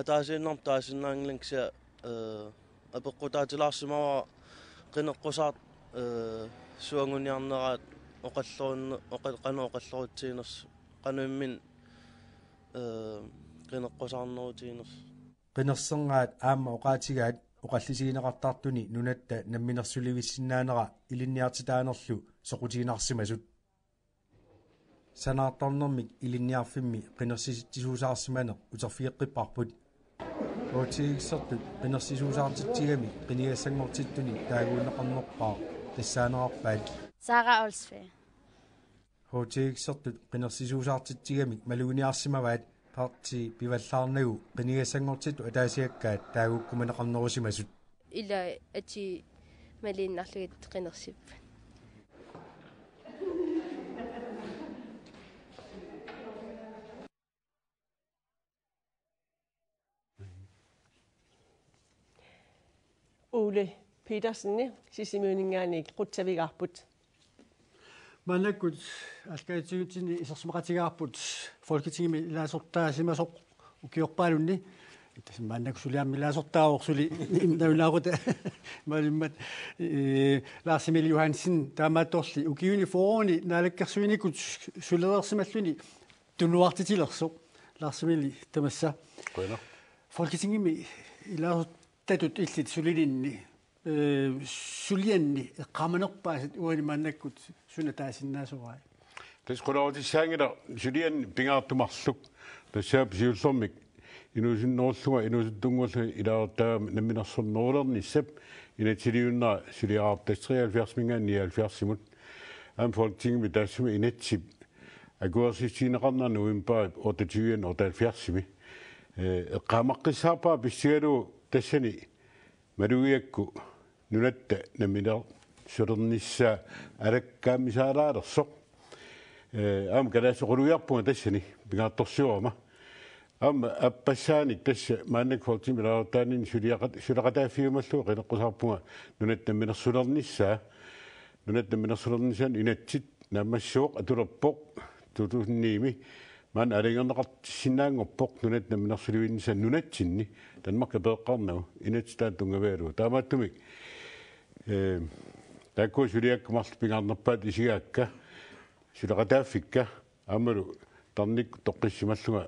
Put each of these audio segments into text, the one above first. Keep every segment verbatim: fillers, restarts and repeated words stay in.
Ataasiinnarmik taasinnaanngilanga kisianni, ee, apeqqutaatilaarsimavara qineqqusaartut, ee, suanguniarneraat oqallorunne-, oqa-, qanoq oqallorutsiginersoq, qanoq imminut, ee, qineqqusaarnerutiginersoq. Qinersernerat aamma oqaatigaat oqallisigineqartartuni nunatta namminersulivissinnaanera ilinniartitaanerlu soqutiginarsimasut. Sanaartornermik ilinniarfimmi qinersitsisuusaarsimaneq uterfigeqqipparput. H T X-ertut qinersisuusaartitsigamik qinigassanngortittuni taaguunneqarnerpaaq tassaanerarpaat. Sara Olsvig. H T X-ertut qinersisuusaartitsigamik maluginiarsimavaat partii pivallaarnagu qinigassanngortittut ataasiakkaat taagukkumaneqarnerusimasut. Ila atii maliinnarlugit qinersippat. Ole Petersen, Sisimiuninngaanniit qutsavigaarput. Maannakkut aallakaatitsigutsinnit isersimaqatigaarput Folketingimi ilaasortaasimasoq ukiorpaalunni. Tassa maannakkut suli aamma ilaasortaavoq suli nalunaaquttap malimmat, ee, Lars Emil Johansen taamaattorli ukiuni fyrreni naalakkersuinikkut sulereersimalluni tunuartitilersoq. Lars Emil tamassa. Qujanaq. Folketingimi ilaasortatut illit sulininni, ee, sulianni eqqaamanerpaasat uani maannakkut suna taasinnaasorai? Tassa qularutissaanngilaq sulianni pingaartumik marluk. Tassaavoq siullermik inuusunnerullunga, inuusuttunnguullunga ilaasortaagama namminersornerulernissap inatsisiliunnera suliaraarput, tassa treoghalvfjerdsiminngaanniit nioghalvfjerdsimut. Aamma Folketingimi taassuma inatsisip akuersissutigineqarnera novembarip otteogtyve otteoghalvfjerdsimi. Ee, eqqaamaqqissaarpara pissutigalugu tassani malugigakku nunatta namminersulernissaa alakkaamisaalaalersoq. Ee, aamma kalaallisut oqalugiarpunga tassani pingaartorsiorama. Aamma aappassaanik tassa maannakkut Folketingimi ilaasortaanini suliaqat-, suleqataaffigiumallugu qineqqusaarpunga nunatta namminersulernissaa. Nunatta namminersulernissaanut inatsit naammassivoq, atulerpoq to tusind ni-mi. Maanna aalajangerneqartissinnaanngorpoq nunatta namminersulivinnissaa nunatsinni, Danmarkip apereqqaarnagu, inatsit taanna tunngavigalugu. Taamaattumik, ee, taakkua suliakka marluk pingaarnerpaatut isigaakka, suleqataaffikka, aammalu tarnikkut toqqissimallunga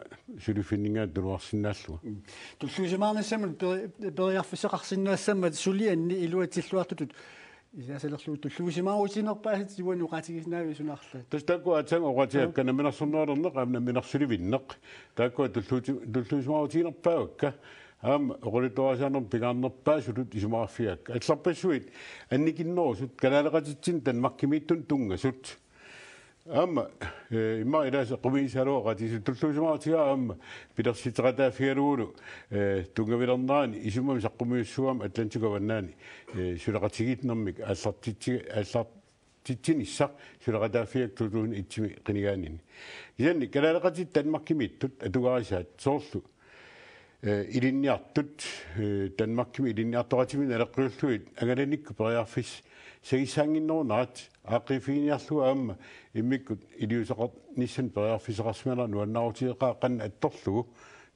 suliffinninngaanniit tunuarsinnaallunga. Mm. Tulluusimaarnissamut peri-, periarfissaqarsinnaassammat sulianni iluatsilluartutut. Isaasalerlugu tulluusimaarutiginerpaasat uani oqaatigisinnaaviuk suna arlaat? Tassa taakkua aatsaat oqaatigaakka: namminersornerulerneq aamma namminersulivinneq. Taakkua tulluuti-, tulluusimaarutiginerpaavakka. Aamma oqaluttuarisaanermut pingaarnerpaasutut isumaqarfigaakka. Allarpassuit annikinnerusut kalaaleqatitsinnut Danmarkimiittunut tunngasut. Aamma, ee, immaqa ilaasa eqqumiisaluaqatisu tulluusimaarutigaara aamma pilersitseqataaffigalugulu, ee, tunngavilernerani isummami saqqummiussuugami Atlantikkut avannaani, ee, suleqatigiinnermik aallartitsi-, aallartitsinissaq suleqataaffigigakku to tusind et-imi qinigaanini. Kisianni kalaaleqatitta Danmarkimiittut atugarisaat soorlu ee, ilinniartut, ee, Danmarkimi ilinniartoqatiminnut naleqqiullugit angalanikkut periarfissagissaannginnerunerat aaqqiiffiginiarlugu aamma immikkut iliuuseqarnissaanut periarfissaqarsimanera nuannaarutigeqaaq qanoq attorlugu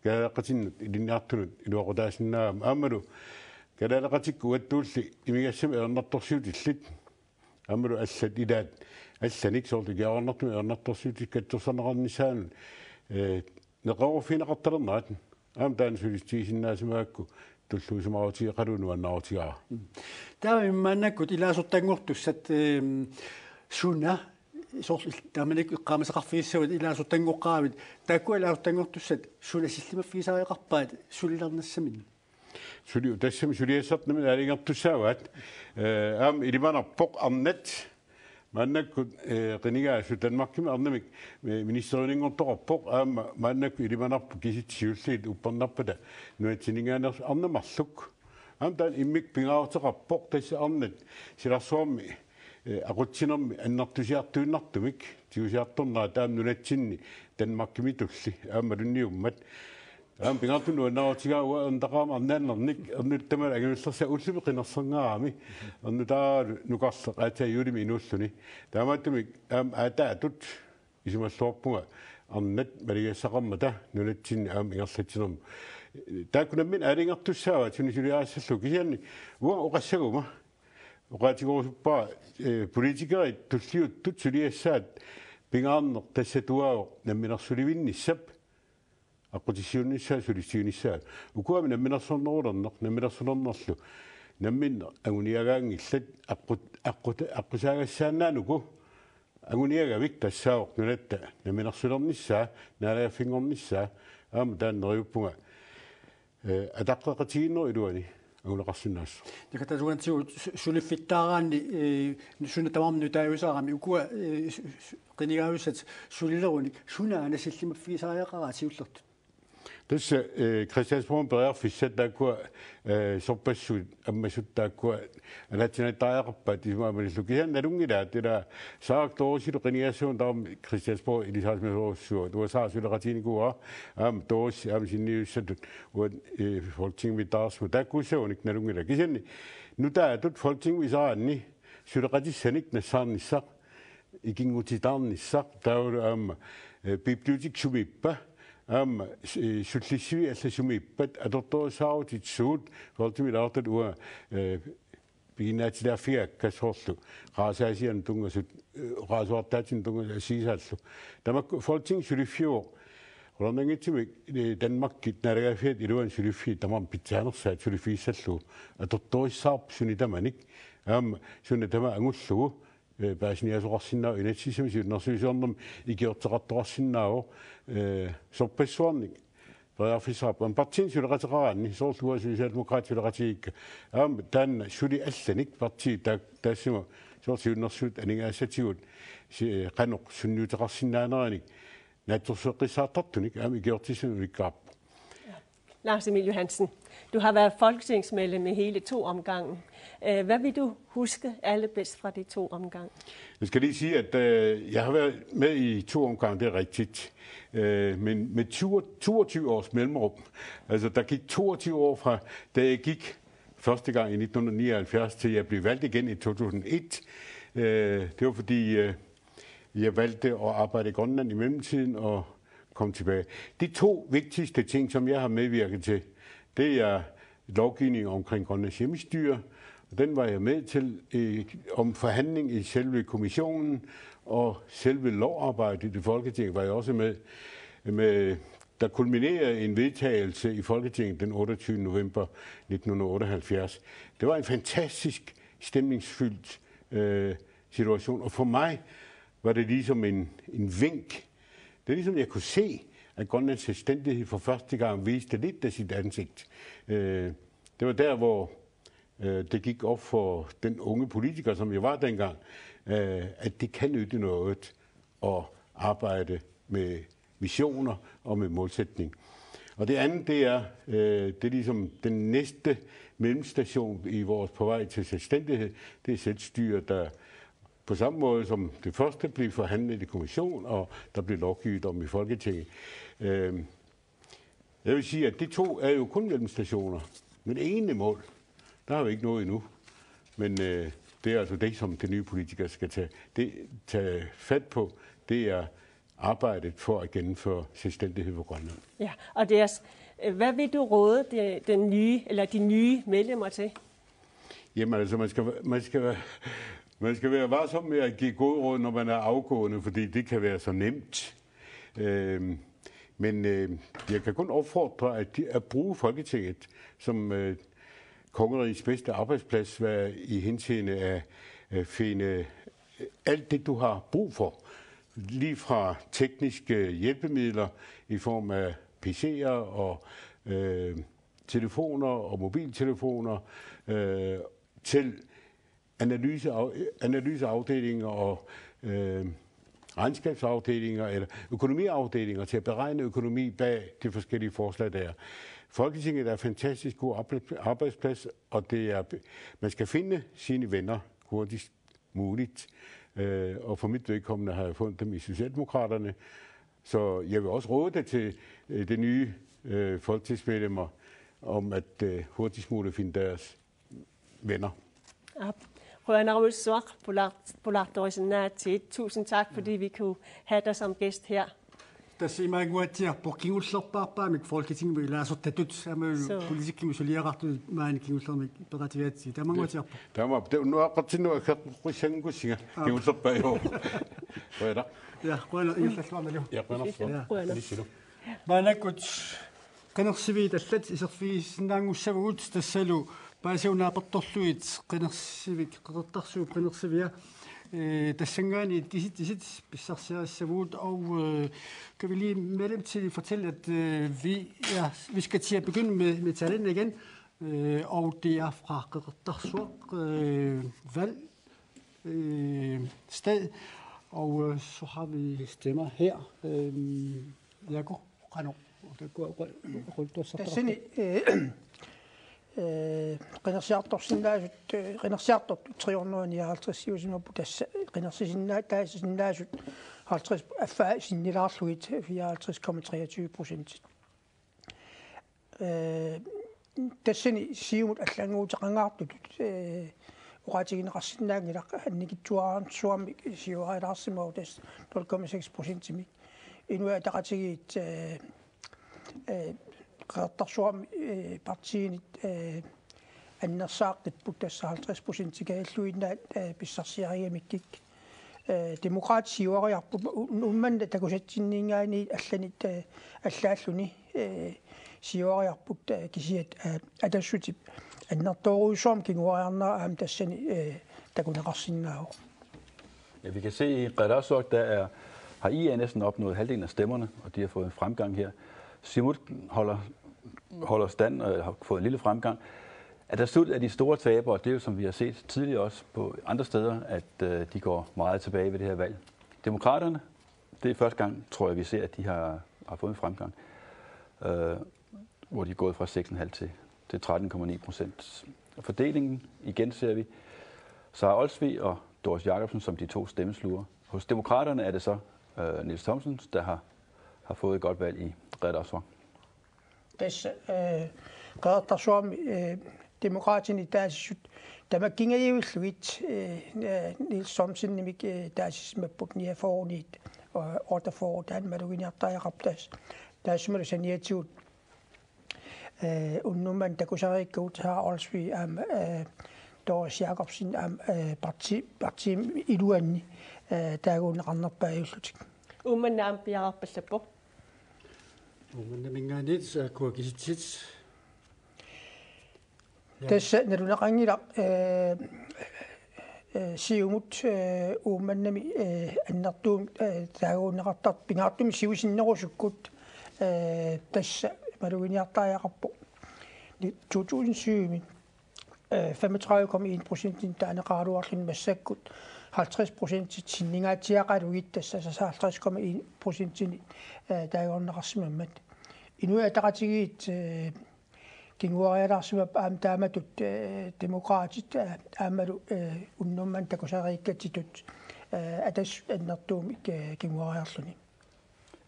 kalaaleqatinnut ilinniartunut iluaqutaasinnaagami. Aammalu kalaaleqatikkut uattulli imigassamik ajornartorsiutillit aammalu allat ilaat allanik soorlu ikiaroornartumik ajornartorsiutit katsorsarneqarnissaannut, ee, neqeroorfigineqartalernerat aamma taanna sulissutigisinnaassimagakku tulluusimaarutigeqalugu nuannaarutigaara. Mm. Taava maannakkut ilaasortanngortussat, eem, suna soorlu il-, taamanikkut eqqaamasaqarfigissavat ilaasortanngoqqaravit, taakkua ilaasortanngortussat suna sillimaffigisariaqarpaat sulilernissaminnik? Suli-, tassami suliassartut nammineq aalajangertussaavaat. Ee, aamma ilimanarpoq arnat. Maannakkut, ee, qinigaasut Danmarkimi arnamik, ee, ministeriuninngortoqarpoq, aamma maannakkut ilimanarpoq kisitsisit siulliit uppernarpata nunatsinninngaanneersut arnat marluk. Aamma taanna immikkut pingaaruteqarpoq, tassa arnat silarsuarmi, ee, aqutsinermi annertusiartuinnartumik tigusiartornerat aamma nunatsinni Danmarkimitulli aammalunniummat. Aamma pingaartumik nuannaarutigaara uanga ernutaqarama arnaannernik, ernuttamani angavillersaat ullumi qinerserneqarami, ernutaaralu nukarleq aatsaat juulimi inuulluni. Taamaattumik aamma aataatut isumalluarpunga arnat maligassaqarmata nunatsinni aamma ingerlatsinermi. Taakku nammineq aalajangertussaavaat suni suliarissallugu, kisianni uanga oqassaguma oqaatigerusuppara, eh, politikerit tulliuttut suliassaat pingaarneq tassatuaavoq namminersulivinnissap aqqutissiuunnissaa, sulissiuunnissaa. Ukuami namminersornerulerneq, namminersulernerlu namminneq anguniagaanngillat, aqqut-, aqqut-, aqqusaagassaannaanuku anguniagavik tassaavoq nunatta namminersulernissaa, naalagaaffinngornissaa. Aamma taanna neriuppunga, eh, ataqqeqatigiinnerup iluani anguneqarsinnaassaaq. Takuuk tassa uangatsigu su-, suliffittaaraanni, eh, suna tamarmi nutaajusaarami, ukua, eh, su-, su-, qinigaajussat sulilerunik suna aana sillimaffigisariaqaraat siullertut? Tassa, eh, Christiansborgimi periarfissat taakkua, eh, sorpassuit ammasut taakkua anaatsinaattariaqarpaat, isumaamalillu. Kisianni nalunngilaat, ila Saarak Dorisip qinigassaguni tamarmi Christiansborg ilisaarisimasorujussuuvoq. Uanga Saarak suleqatiginikuuara, aamma Doris aamma sinniisussatut uani, eh, Folketingimi taarsimasoq, taakkuussagunik nalunngilaat. Kisianni nutaatut Folketingimi pisaraanni suleqatissanik nassaarnissaq, ikinngutitaarnissaq, taavalu aamma, eh, bibliotek sumiippa, aamma, eh, sullissivik allat sumiippat, atortorissaarutit suut, Folketingimi ilaasortatut uanga, eh, piginnaatitaaffigaakka, soorlu qarasaasianut tunngasut, eh, oqaaseqartaatinut tunngasut assigisaallu. Tamakku Folketingimi suliffiuvoq. Qularnanngitsumik, eh, Danmarkip naalagaaffiata iluani suliffii tamarmik pitsaanersaat suliffigissallugu. Atortorissaarpoq suni tamanik. Aamma suna tamaat angullugu, eh, paasiniaasoqarsinnaavoq, inatsisissami siunnersuisoqarnermi ikiorteqartoqarsinnaavoq, eh, sorpassuarnik periarfissaqarpoq. Aamma partiinit suleqateqaraanni, soorlu uanga Socialdemokraatit suleqatigiikka, aamma taanna suli allanik partiit taa-, taassuma soorlu siunnersuut aningaassatigut si-, eh, qanoq sunniuteqarsinnaaneranik naatsorsueqqissaartartunik aamma ikiortissanik ulikkaarpoq. Lars Emil Johansen, du har været folketingsmedlem i hele to omgange. Øh, hvad vil du huske allerbedst fra de to omgange? Jeg skal lige sige, at, øh, jeg har været med i to omgange, det er rigtigt. Øh, men med tyve, toogtyve års mellemrum. Altså, der gik toogtyve år fra, da jeg gik første gang i nitten hundrede nioghalvfjerds, til jeg blev valgt igen i to tusind et. Øh, det var fordi, øh, jeg valgte at arbejde i Grønland i mellemtiden og kom tilbage. De to vigtigste ting, som jeg har medvirket til, det er lovgivning omkring Grønlands hjemmestyre. Og den var jeg med til, øh, om forhandling i selve kommissionen, og selve lovarbejdet i Folketinget var jeg også med, med, der kulminerede en vedtagelse i Folketinget den otteogtyvende november nitten hundrede otteoghalvfjerds. Det var en fantastisk stemningsfyldt, øh, situation, og for mig var det ligesom en, en vink. Det er ligesom, jeg kunne se, at Grønlands selvstændighed for første gang viste lidt af sit ansigt. Øh, det var der, hvor, øh, det gik op for den unge politiker, som jeg var dengang, øh, at det kan nytte noget at arbejde med visioner og med målsætning. Og det andet, det er, øh, det er ligesom den næste mellemstation i vores på vej til selvstændighed. Det er selvstyre, der på samme måde som det første blev forhandlet i kommission, og der blev lovgivet om i Folketinget. Øh, jeg vil sige, at de to er jo kun mellemstationer, men ene mål, der har vi ikke nået endnu. Men, øh, det er altså det, som de nye politikere skal tage, det, tage fat på. Det er arbejdet for at gennemføre selvstændighed for Grønland. Ja, og det er, hvad vil du råde det, den nye, eller de nye medlemmer til? Jamen altså, man skal, man skal, man skal være varsom med at give gode råd, når man er afgående, fordi det kan være så nemt. Øhm, men øh, jeg kan kun opfordre at, at bruge Folketinget som, øh, kongerigets bedste arbejdsplads, hvad i henseende af at finde alt det, du har brug for. Lige fra tekniske hjælpemidler i form af P C'er og, øh, telefoner og mobiltelefoner, øh, til analyse, analyseafdelinger og, øh, regnskabsafdelinger eller økonomiafdelinger til at beregne økonomi bag de forskellige forslag, der er. Folketinget er en fantastisk god arbejdsplads, og det er, man skal finde sine venner hurtigst muligt. Øh, og for mit vedkommende har jeg fundet dem i Socialdemokraterne. Så jeg vil også råde det til, øh, de nye, øh, folketingsmedlemmer, om at, øh, hurtigst muligt finde deres venner. Qujanarujussuaq, pulaar-, pulaartorisinnaagatsigu. Tusind tak, fordi vi kunne have dig som gæst her. Tassa imaanguatsiarpoq kingullerpaarpaamik Folketingimi ilaasortatut aamma Suu. Politikkimi suliaqartut maani kingullermik peqatigaatsigit. Tamanguatsiarpoq. Taamaappoq. Te unnuaqqartinnut aggeqqissanngussinga. Aa. Kingullerpaajuvoq. Qujanaq. Ja, qujanaq ingerlalluarnilu. Ja, qujanarsuaq. Ja. Qujanaq. Ilissilu. Maannakkut qinersiviit allat iserfigisinnaanngussavagut tassalu paasiunnaapertorlugit qinersivik, Qeqertarsuup qinersivia, eh, tassanngaanniit kisitsisit pissarsiarissavagut og, eh, kan vi lige med dem til at fortælle, at, eh, vi, ja, vi skal til at begynde med, med tallene igen, eh, og det er fra Qeqertarsuaq, eh, valg, eh, sted, og, eh, så har vi stemmer her. Eh, Jakob, qanoq, taku, qu-, qu-, tuossa Tassani, eh, eh, qinersiartorsinnaasut, eh, qinersiartortut tre hundrede og nioghalvtreds siusimapput tassa qinersisinna-, taasisinnaasut halvtreds affaa sinnilaarlugit fireoghalvtreds komma treogtyve procent. Eh, tassani Siumut allannguuteqangaartutut, eh, oqaatigineqarsinnaanngilaq annikitsuararsuarmik siuarilaarsimavoq tassa nul komma seks procentimik. Inuit Ataqatigiit, eh, eh, Qeqertarsuarmi, eh, partiinit, eh, annersaaqqipput tassa halvtreds procent tikaalluinnaat, eh, pissarsiarigamikkik. Eh, Demokraatit siuariarput u-, Uummannap takusatsinninngaanniit allanit, eh, allaalluni, eh, siuariarput, eh, kisiat, eh, Atassutip annertoorujussuarmik kinguariarnera aamma tassani, eh, takuneqarsinnaavoq. Ja, vi kan se i Qeqertarsuaq, der er, har I A næsten opnået halvdelen af stemmerne, og de har fået en fremgang her. Siumut holder, holder stand og har fået en lille fremgang. Atassut er de store tabere, og det er jo, som vi har set tidligere også på andre steder, at, øh, de går meget tilbage ved det her valg. Demokraterne, det er første gang, tror jeg, vi ser, at de har, har fået en fremgang, øh, hvor de er gået fra seks komma fem til, til tretten komma ni procent. Fordelingen, igen ser vi Sara Olsvig og Doris Jakobsen som de to stemmesluger. Hos Demokraterne er det så, øh, Niels Thomsen, der har, har fået et godt valg i Qeqertarsuaq. Tassa, eh, Qeqertarsuarmi, eh, Demokraatinit taasisut tamakkingajuillugit, eh, eh, Niels Thomsenimik, eh, taasisimapput niogfyrre-niit, eh, otteogfyrre taanna maluginiartariaqarpoq tassa. Taassumalu saniatigut, eh, unnuk manna takusariikkagut Sara Olsvig aamma, eh, Doris Jakobsen aamma, eh, parti-, partiimi iluanni, eh, taaguunneqarnerpaajullutik. Uummannap aamma piareerpallappoq. Uummannaminngaanniit aakkua kisitsisit. Ja. Tassa naluneqanngilaq, eh, eh, Siumut, eh, Uummannami, eh, annertuumik, eh, taaguunneqartartoq pingaartumik siusinnerusukkut, eh, tassa maluginiartariaqarpoq. Ni-, to tusind syv-mi, eh, femogtredive komma en procent taaneqaraluarluni massakkut halvtreds procent sinningaatsiaqalugit tassa, tassa halvtreds komma en procent, eh, taaguunneqarsimammat. Inuit Ataqatigiit, eh, kinguarialaarsimapput aamma taamatut, eh, Demokraatit, eh, aammalu, eh, unnuk manna takusariikkatsitut, eh, Atassut annertuumik, eh, kinguariarluni.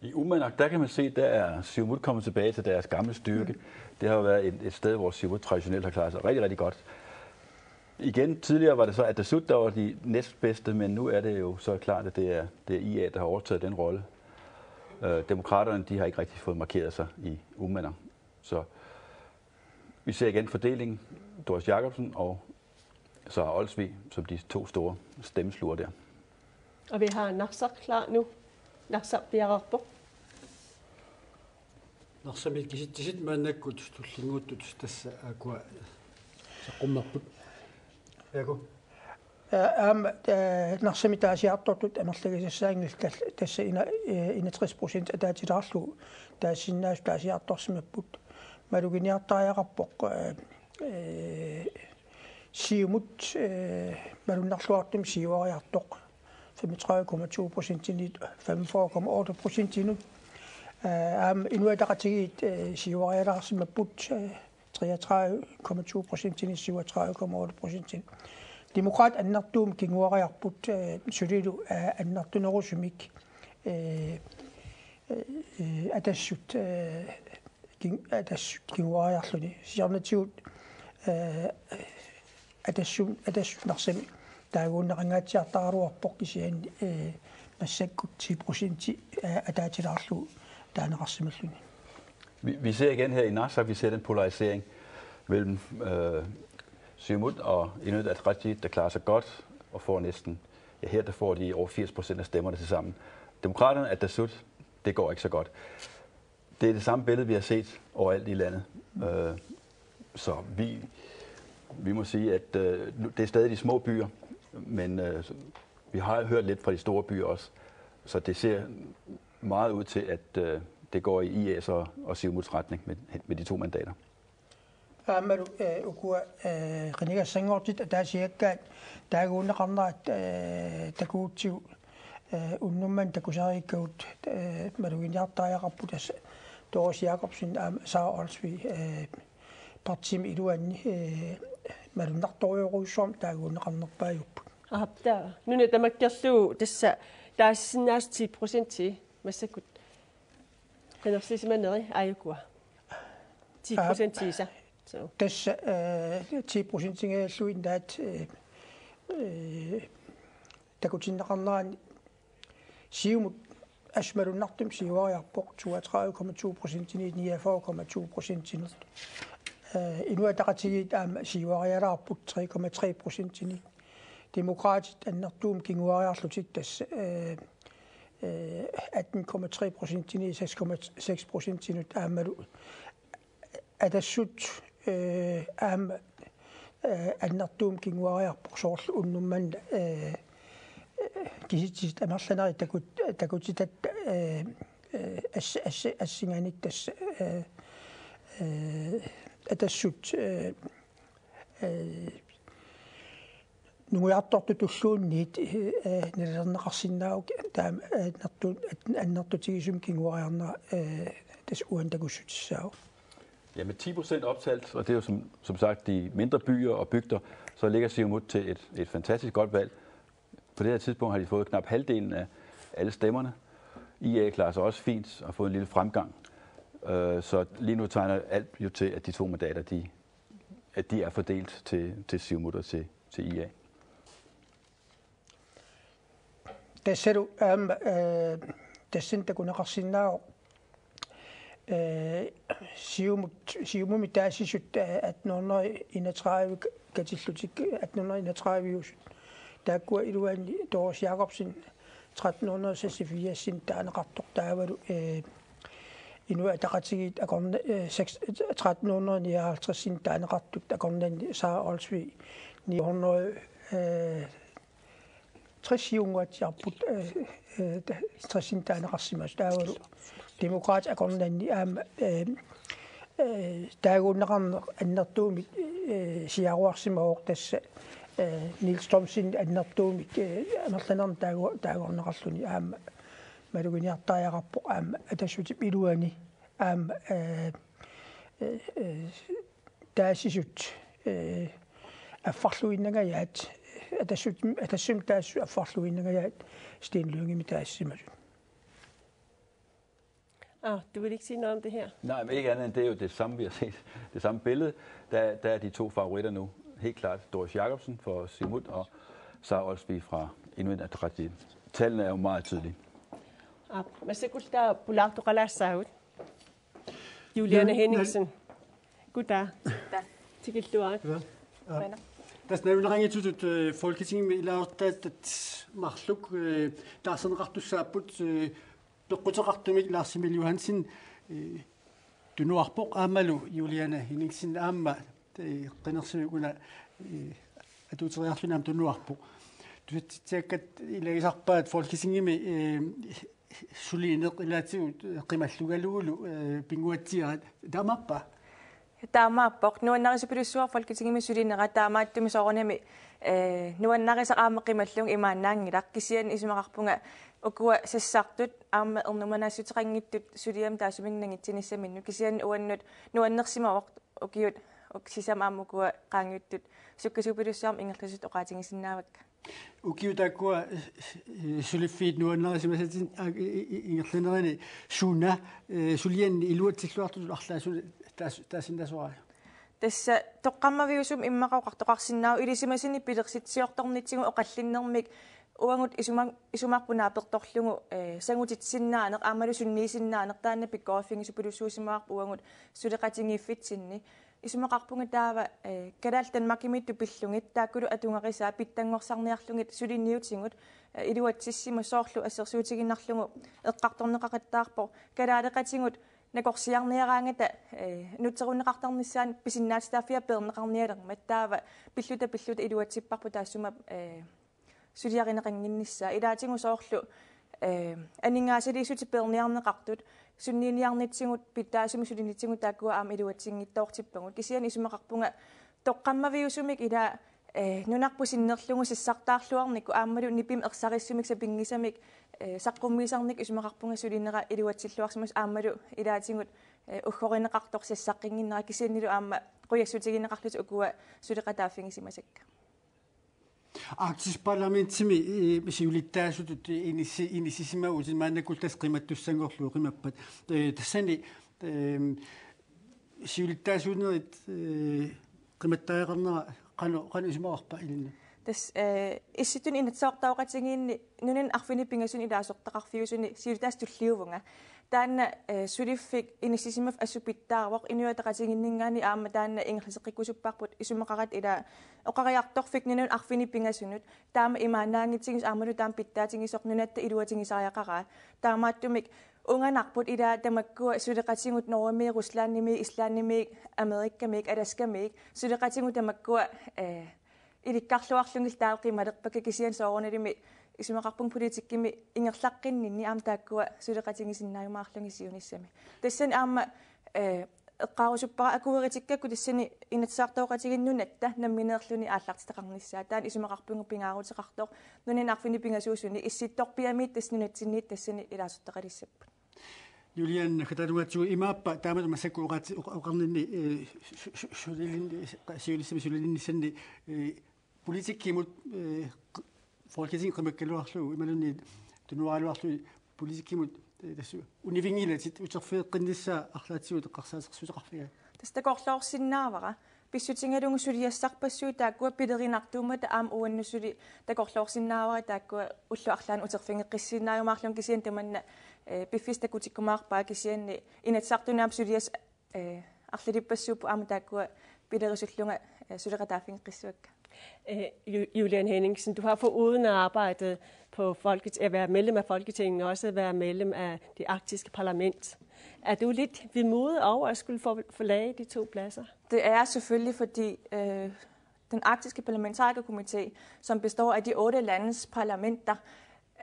I Uummannaq, der kan man se, der er Siumut kommet tilbage til deres gamle styrke. Mm. Det har jo været et, et sted, hvor Siumut traditionelt har klaret sig rigtig, rigtig godt. Igen, tidligere var det så Atassut, der var de næstbedste, men nu er det jo så klart, at det er, det er I A, der har overtaget den rolle. Øh, Demokraterne, de har ikke rigtig fået markeret sig i Uummannaq. Så vi ser igen fordelingen. Doris Jakobsen og Sara Olsvig som de to store stemmeslugere der. Og vi har Narsaq klar nu. Narsaq piareerpoq. Narsami kisitsisit maannakkut tullinnguuttut tassa aakkua saqqummerput. Jakob. Eh, aamma, eh, Narsami taasiartortut amerligisassaanngillat, tassa ina-, eh, enogtres procent ataatilaarlugu taasisinnaasut taasiartorsimapput. Maluginiartariaqarpoq, eh, eh, Siumut, eh, malunnarluartumik siuariartoq femogtredive komma to procentinit femogfyrre komma otte procentinut. Eh, aamma Inuit Ataqatigiit, eh, siuarialaarsimapput, eh, treogtredive komma to procentinit syvogtredive komma otte procentinit. Demokraatit annertuumik kinguariarput, eh, sulilu, eh, annertunerusumik, eh, eh, eh, Atassut, eh, kin-, Atassut kinguariarluni. Siornatigut, eh, Atassut, Atassut Narsami taaguunneqangaatsiartaraluarpoq kisianni, eh, Massakkut ti procenti, øh, ataatilaarlugu taaneqarsimalluni. Vi, vi ser igen her i Narsaq, vi ser den polarisering mellem øh, Siumut og Inuit Ataqatigiit, der klarer sig godt og får næsten, ja, her der får de over firs procent af stemmerne til sammen. Demokraterne, Atassut, det går ikke så godt. Det er det samme billede, vi har set overalt i landet. Øh, så vi, vi må sige, at øh, det er stadig de små byer, men øh, vi har hørt lidt fra de store byer også. Så det ser meget ud til, at øh, det går i I A's og, og Siumuts retning med, med de to mandater. Aammalu øh, ukua øh, qinigassanngortit ataasiakkaat taaguunneqarnerat øh, takugutsigu øh, unnummanna takusariikkagut øh, maluginiartariaqarput, tassa Doris Jakobsen aamma Sara Olsvig øh, partiimi iluanni øh, malunnartorujorujussuarmik taaguunneqarnerpaajupput. Aap, taava. Nuna tamakkerlugu tassa taasisinnaasut ti procenti massakkut qinersisimaneri aajukua. Ti procentiisa. Så. Tassa øh, ti procentingajallugit naat øh, øh, takutinneqarnerani Siumut assut malunnartumik siuariarpoq toogtredive komma to procentinit niogfyrre komma to procentinut. Øh, Inuit Ataqatigiit aamma siuarialaarput tre komma tre procentinit. Demokraatit annertuumik kinguariarlutik tassa øh, øh, atten komma tre procentinit seks komma seks procentinut aammalu Atassut øh, aamma øh, annertuumik kinguariarpoq, soorlu unnummanna øh, øh, kisitsisit amerlanerit takut, takutitatta øh, øh, ass, ass, assinganik tassa øh, øh, Atassut øh, øh, nungujartortutulluunniit øh, nalilerneqarsinnaavoq, taama annertu, annertutigisumik kinguariarnera øh, tassa uani takussutissaavoq. Ja, med ti procent optalt, og det er jo som, som sagt de mindre byer og bygder, så ligger Siumut til et, et fantastisk godt valg. På det her tidspunkt har de fået knap halvdelen af alle stemmerne. I A klarer sig også fint og har fået en lille fremgang. Øh, så lige nu tegner alt jo til, at de to mandater, de, at de er fordelt til, til Siumut og til, til I A. Tassalu aamma øh, tassani takuneqarsinnaavoq øh, Siumut, Siumumi taasisut øh, atten hundrede enogtredive katillutik, atten hundrede enogtredive-usut. Taakkua iluanni Doris Jakobsen tretten hundrede seksogfirs taaneqartoq, taavalu øh, Inuit Ataqatigiit akorna, øh, seks, tretten hundrede nioghalvtreds taaneqartut, akornanni Sara Olsvig ni hundrede øh, tres siunguatsiarput øh, øh, tres taaneqarsimasoq, taavalu Demokraatit akornanni aamma øh, øh, taaguunneqarneq annertuumik øh, siaruarsimavoq, tassa øh, Niels Thomsen annertuumik øh, amerlanernik taagu, taagorneqarluni aamma maluginiartariaqarpoq, aamma Atassutip iluani aamma øh, øh, øh, taasisut øh, affarluinnangajaat, Atassut, Atassumik taasisut affarluinnangajaat Steen Lyngemi taasisimasut. Ah, du vil ikke sige noget om det her? Nej, men ikke andet end det er jo det samme, vi har set. Det samme billede. Der, der er de to favoritter nu. Helt klart Doris Jakobsen for Siumut og Sara Olsvig fra Inuit Ataqatigiit. Tallene er jo meget tydelige. Ah, massakkut pulaartoqalaassaagut. Juliane Henningsen. Goddag. Tikilluarit. Tassa nalunaqanngitsutut øh, Folketingimi ilaasortaattat marluk øh, taarserneqartussaapput, øh, peqquteqartumik Lars Emil Johansen øh, tunuarpoq, aammalu Juliane Henningsen aamma øh, qinersimik una øh, atuuteriarluni aamma tunuarpoq. Tusatsiakkat ilagisarpaat Folketingimi øh, sulineq ilaatigut qimallugalugulu øh, pinnguatsiaat, taamaappa? Taamaappoq. Nuannarisupilussuaq Folketingimi sulinera, taamaattumik soorunami øh, nuannarisaq aamma qimallugu imaannaanngilaq, kisianni isumaqarpunga ukua sassartut aamma ernumanaassutissaqanngitsut suliamik taassuminnga nangitsinissaminnut, kisianni uannut nuannersimavoq ukiut, uk-, sisamat aamma ukua qaangiuttut sukkasuupilussuarmik ingerlasut oqaatigisinnaavakka. Ukiut taakkua øh, suliffiit nuannarisimasatit, øh, øh, øh, ingerlanerini suna øh, sulianni iluatsilluartutut arlaatigut taas-, taasinnaasoriuk? Tassa toqqammaviusumik immaqa oqartoqarsinnaavoq, ilisimasani pilersitsiortornitsigut oqallinnermik Uagut isuma-, isumarput naapertorlugu, eh, sangutitsisinnaaneq aammalu sunniisinnaaneq taanna pikkoriffigisorujussuusimavarput uagut suleqatigiiffitsinni. Isumaqarpunga taava, eh, Kalaallit Danmarkimiittut pillugit taakkulu atugarisaat pitsanngorsarniarlugit suliniutigut, eh, iluatsissimasut, soorlu assersuutigiinnarlugu eqqartorneqaqattaarpoq kalaaleqatigut nakorsiarniaraangata, eh, nutserunneqartarnissaannut pisinnaatitaaffia peerneqarnialermat, taava pilluta pilluta iluatsipparput taassuma, eh, suliarineqannginnissaa. Ilaatigut soorlu, eh, aningaasaliissutit peerniarneqartut sunniiniarnitsigut pitsaasumik sulinitsigut taakkua aamma iluatsinngitsoortippagut. Kisianni isumaqarpunga toqqammaviusumik ila, eh, nunarput sinnerlugu sassartaarluarnikut aammalu nipimik ersarissumik sapinngisamik, eh, saqqummiisarnikkut isumaqarpunga sulinera iluatsilluarsimasoq aammalu ilaatigut, eh, uggorineqartoq sassaqqinnginnera, kisiannili aamma qujassutigineqarlutik ukua suleqataaffigisimasakka. Arktisk Parlamentimi, eh, siulittaasutut inissi-, inissisimavutit maannakkut tassa qimattussanngorlugu qimappat. Eh, tassani, ehm, siulittaasuunerit, eh, qimattariaqarnera qanoq, qanoq isumaqarpa ilinnut? Tassa, eh, Issittuni Inatsisartooqatigiinni nunani arfineq-pingasuni ilaasortaqarfiusuni siulittaasup tulliuvunga. Taanna, eh, suliffik inissisimaffik assut pitsaavoq, Inuit Ataqatigiinninngaanniit aamma taanna ingerlateqqikkusupparput, isumaqaratta ila oqariartorfik nunani arfineq-pingasunut, taama imaannaanngitsigis aammalu taama pitsaatigisoq nunatta iluatigisariaqaraa. Taamaattumik unganarput ila tamakkua suleqatigut Norgemiit, Ruslandimiit, Islandimiit, Amerikamiit, Alaskamiit, suleqatigut tamakkua, eh, ilikkarluarlugit taava qimalerpakka, kisianni soorunalimi isumaqarpunga politikkimi ingerlaqqinninni aamma taakkua suleqatigisinnaajumaarlugit siunissami. Tassani aamma, eh, eqqaarusuppara akueritikkakku tassani Inatsisartooqatigiinni nunatta nammineerluni aallartitaqarnissaa. Taanna isumaqarpunga pingaaruteqartoq nunani arfineq-pingasuusuni, issittorpiamiit tassa nunatsinniit tassani ilaasortaqalissapput. Juliane, naggataalugaatsigu imaappa taamatut massakkut oqaatsi-, oqa-, oqarninni, eh, su-, su-, sulilin-, siunissami sulilinnissanni, eh, politikkimut, eh, q-, Folketingip qimakkaluarlugu imaluunniit tunuaraluarlugu politikkimut, eh, tassa univinngilatit uterfigeqqinnissaa arlaatigut eqqarsaatersuuteqarfigaat? Tassa takorloorsinnaavara. Pissutigalugu suliassarpassuit taakkua pilerinartuummata aamma uannut suli takorloorsinnaavara, taakkua ullut arlaanni uterfigeqqissinnaajumaarlugit, kisianni tamanna, eh, piffissaq takutikkumaarpaa, kisianni Inatsisartuni aamma suliassaq, eh, arlalippassuupput aamma taakkua pilerisullugu, eh, suleqataaffigeqqissavakka. Øh, Ju-, Julian Henningsen, du har foruden at arbejde på Folket-, at være medlem af Folketinget, også været medlem af det arktiske parlament. Er du lidt vemodig over at skulle for-, forlade de to pladser? Det er jeg selvfølgelig, fordi, øh, den arktiske parlamentarikerkomité, som består af de otte landes parlamenter,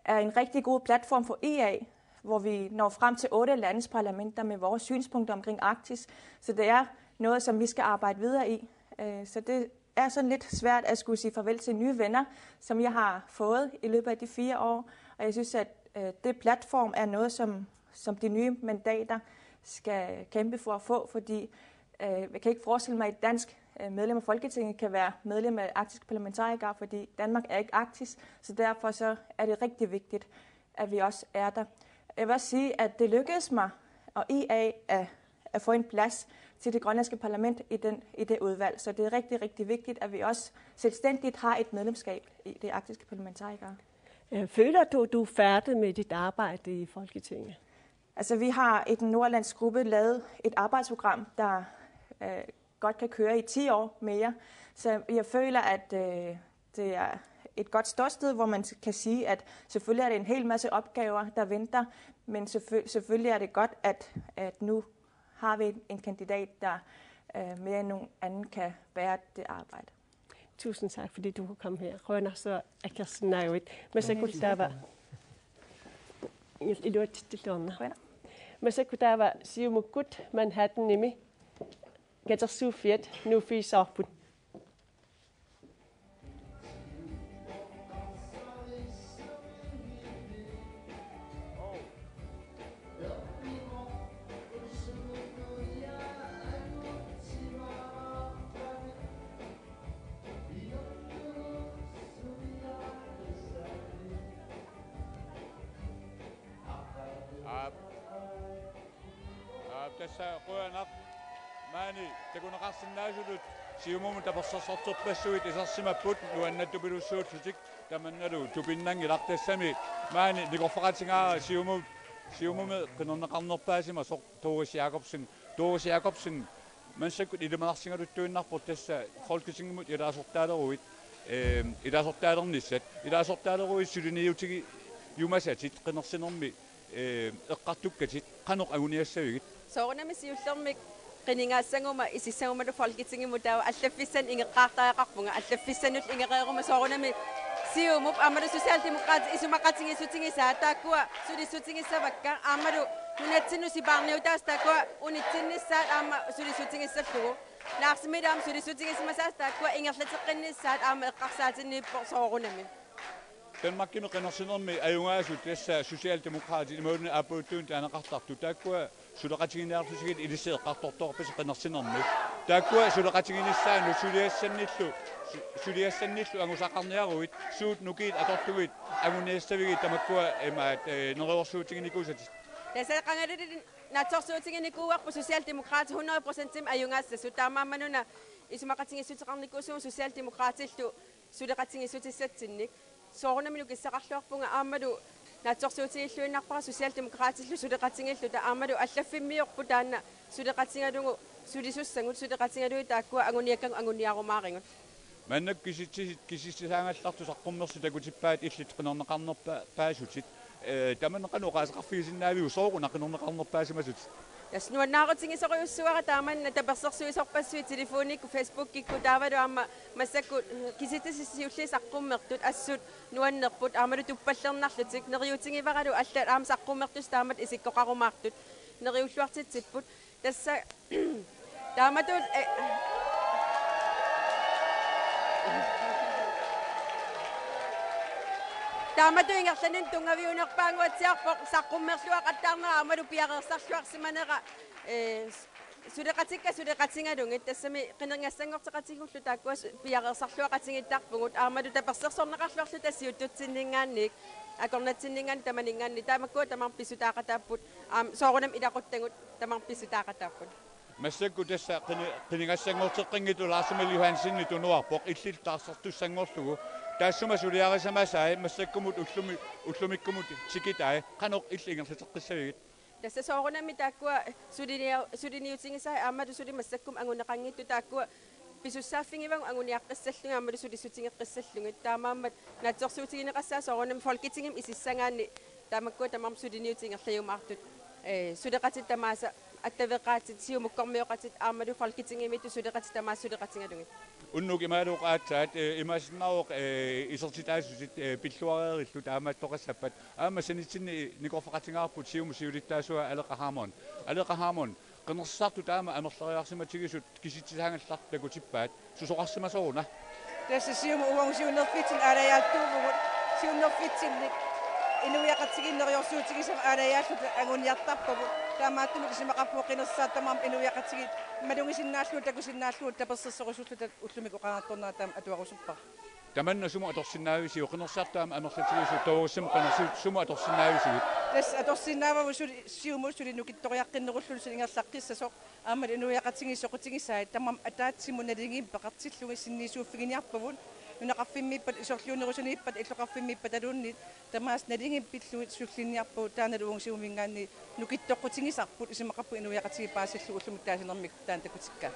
er en rigtig god platform for I A, hvor vi når frem til otte landes parlamenter med vores synspunkter omkring Arktis. Så det er noget, som vi skal arbejde videre i. Øh, så det er sådan lidt svært at skulle sige farvel til nye venner, som jeg har fået i løbet af de fire år. Og jeg synes, at, øh, det platform er noget, som, som de nye mandater skal kæmpe for at få, fordi, øh, jeg kan ikke forestille mig, at et dansk, øh, medlem af Folketinget kan være medlem af arktiske parlamentarikere, fordi Danmark er ikke Arktis, så derfor så er det rigtig vigtigt, at vi også er der. Jeg vil også sige, at det lykkedes mig og I A at, at få en plads til det grønlandske parlament i den, i det udvalg. Så det er rigtig, rigtig vigtigt, at vi også selvstændigt har et medlemskab i det arktiske parlamentarikere. Øh, føler du, du er færdig med dit arbejde i Folketinget? Altså, vi har i den nordatlantiske gruppe lavet et arbejdsprogram, der, øh, godt kan køre i ti år mere. Så jeg føler, at, øh, det er et godt ståsted, hvor man kan sige, at selvfølgelig er det en hel masse opgaver, der venter, men selvfø-, selvfølgelig er det godt, at, at nu har vi en kandidat, der, øh, mere end nogen anden kan bære det arbejde. Tusind tak, fordi du kunne komme her. Qujanarsuaq akersinnaaguit. Massakkut taava. Iluatsitsilluarna. Qujanaq. Massakkut taava Siumukkut Manhattanimi katersuuffiat nuuffigissavarput. Aap. Aap, tassa qujanaq. Maani takuneqarsinnaasutut Siumumut tapersersortorpassuit isersimapput nuannattupilussuullutik, tamannalu tupinnanngilaq. Tassami maani nikorfaqatigaara Siumut, Siumumi qinerneqarnerpaasimasoq Doris Jakobsen. Doris Jakobsen, massakkut ilimanarsigaluttuinnarpoq tassa Folketingimut ilaasortaaleruit, ehm, ilaasortaalernissat, ilaasortaaleruit suliniutigiumasatit qinersinermi, ehm, eqqartukkatit, qanoq anguniassavigit? Soorunami siullermik qinigaassaguma isissagumalu Folketingimut taava allaffissannik ingeqqaartariaqarpunga, allaffissannik ingereeruma soorunami Siumup aammalu Socialdemokraatit isumaqatigiissutigisaat taakkua sulissutigissavakka, aammalu nunatsinnut sipaarniutaasa taakkua unitsinnissaat aamma sulissutigissallugit. Lars Emil aamma sulissutigisimasaasa taakkua ingerlateqqinnissaat aamma eqqarsaatinniippoq soorunami. Danmarkimi qinersinermi ajugaasut tassa Socialdemokraatit imaluunniit aappaluttut taaneqartartut, taakkua suleqatiginiarlutigit ilissi eqqartortoqarpisi qinersinermi. Taakkua suleqatiginissaannut suliassannillu, su-, suliassannillu angusaqarniaruit, suut nukiit atorlugit anguniassavigit tamakkua imaat, eh, neriorsuutiginikuusatit? Tassa qangalili naatsorsuutiginikuuarput Socialdemokraatit hundrede procentimik ajugaassasut, taamaammat una isumaqatigiissuteqarnikuusugut Socialdemokraatillu suleqatigiissutissatsinnik. Soorunami nukissaqarluarpunga aammalu naatsorsuutigilluinnarpara Socialdemokraatillu suleqatigiilluta, aammalu allaffimmiorput taanna suleqatigalugu sulisussagut, suleqatigalugit taakkua anguniakkagut anguniarumaarigut. Maannakkut kisitsisit kisitsisaagallartut saqqummersut takutippaat illit qinerneqarnerpa-, paasutit. Eh, tamanna qanoq oqaaseqarfigisinnaaviuk, sooruna qinerneqarnerpaasimasutit? Tassa nuannaarutigisorujussuuara taamanna tapersersuisorpassuit telefonikkut, Facebookikkut taavalu aamma massakkut, eh, kisitsisit siulliit saqqummertut assut nuannerput aammalu tuppallernarlutik, neriuutigivaralu allat aamma saqqummertussat taamatut isikkoqarumaartut neriulluartitsipput. Tassa taamatut, eh, taamatut ingerlanermut tunngaviunerpaanguatsiarpoq saqqummerluaqattaarnera aammalu piareersarluarsimanera, eh, suleqatikka suleqatigalugit, tassami qinigassanngorteqatigullu taakkua su-, piareersarluaqatigiittarpugut, aammalu tapersersorneqarluarluta siuttutsinninngaanniit, akornatsinninngaanniit, tamaninngaanniit, tamakkua tamarmik pissutaaqataapput, aamma soorunami ilaquttagut tamarmik pissutaaqataapput. Massakkut tassa qini-, qinigassanngorteqqinngitsoq Lars Emil Johansenip tunuarpoq illit taarsertussanngorlugu. Taassuma suliarisimasai massakkumut ullumi-, ullumikkumut tikitai, qanoq illit ingerlateqqissavigit? Tassa soorunami taakkua sulinia-, suliniutigisai aammalu suli massakkut anguneqanngitsut taakkua pisussaaffigivagut anguniaqqissallugit aammalu sulissutigeqqissallugit. Taamaammat naatsorsuutigineqassaaq soorunami Folketingimi isissagaanni tamakkua tamarmik suliniutit ingerlajumaartut. Eh, suleqatit tamaasa attaveqaatit, siumukkoriartortitut aammalu Folketingimiittut suleqatit tamaasa suleqatigalugit. Unnuk imaluunniit aatsaat, eh, imaassinnaavoq, eh, isertitaasutit, eh, pilluareerillu taamaattoqassappat. Aamma sanitsinni nikorfaqatigaarput Siumup siulittaasua Aleqa Hammond. Aleqa Hammond, qinersisartut taama amerleriarsimatigisut kisitsisaagallartut takutippaat, susoqarsimasoruna? Tassa Siumup uagut siunnerfitsinnik aalajaattuuvugut, siunnerfitsinnik inuiaqatigiinnik neriorsuutigisagut aalajaalluta anguniartarpagut, taamaattumik isumaqarpunga qinersisartut tamarmik inuiaqatigiit malugisinnaallugu takusinnaallugu tapersersorusulluta ullumikkut oqariartornera taama atuarusuppara. Tamanna sumut atorsinnaavisiuk, qinersisartut aamma amerlatigisut Dorisimut qinersisut sumut atorsinnaavisigit? Tassa atorsinnaavagut suli Siumut suli nukittoriaqqinnerulluni suli ingerlaqqissasoq, aammalu inuiaqatigiit soqutigisaat tamarmik ataatsimut naligiimmik peqartillugit sinniisuuffiginiarpagut, nunaqarfimmiippat, sorliunerusuniippat, illoqarfimmiippataluunniit tamaasa naligiimmik pillugit sullinniarpagut, taannalu uagut Siumuminngaanniit nukittoqqutigisarput, isumaqarpunga inuiaqatigiit paasillugu ullumikkut taasinermik taanna takutikkaat.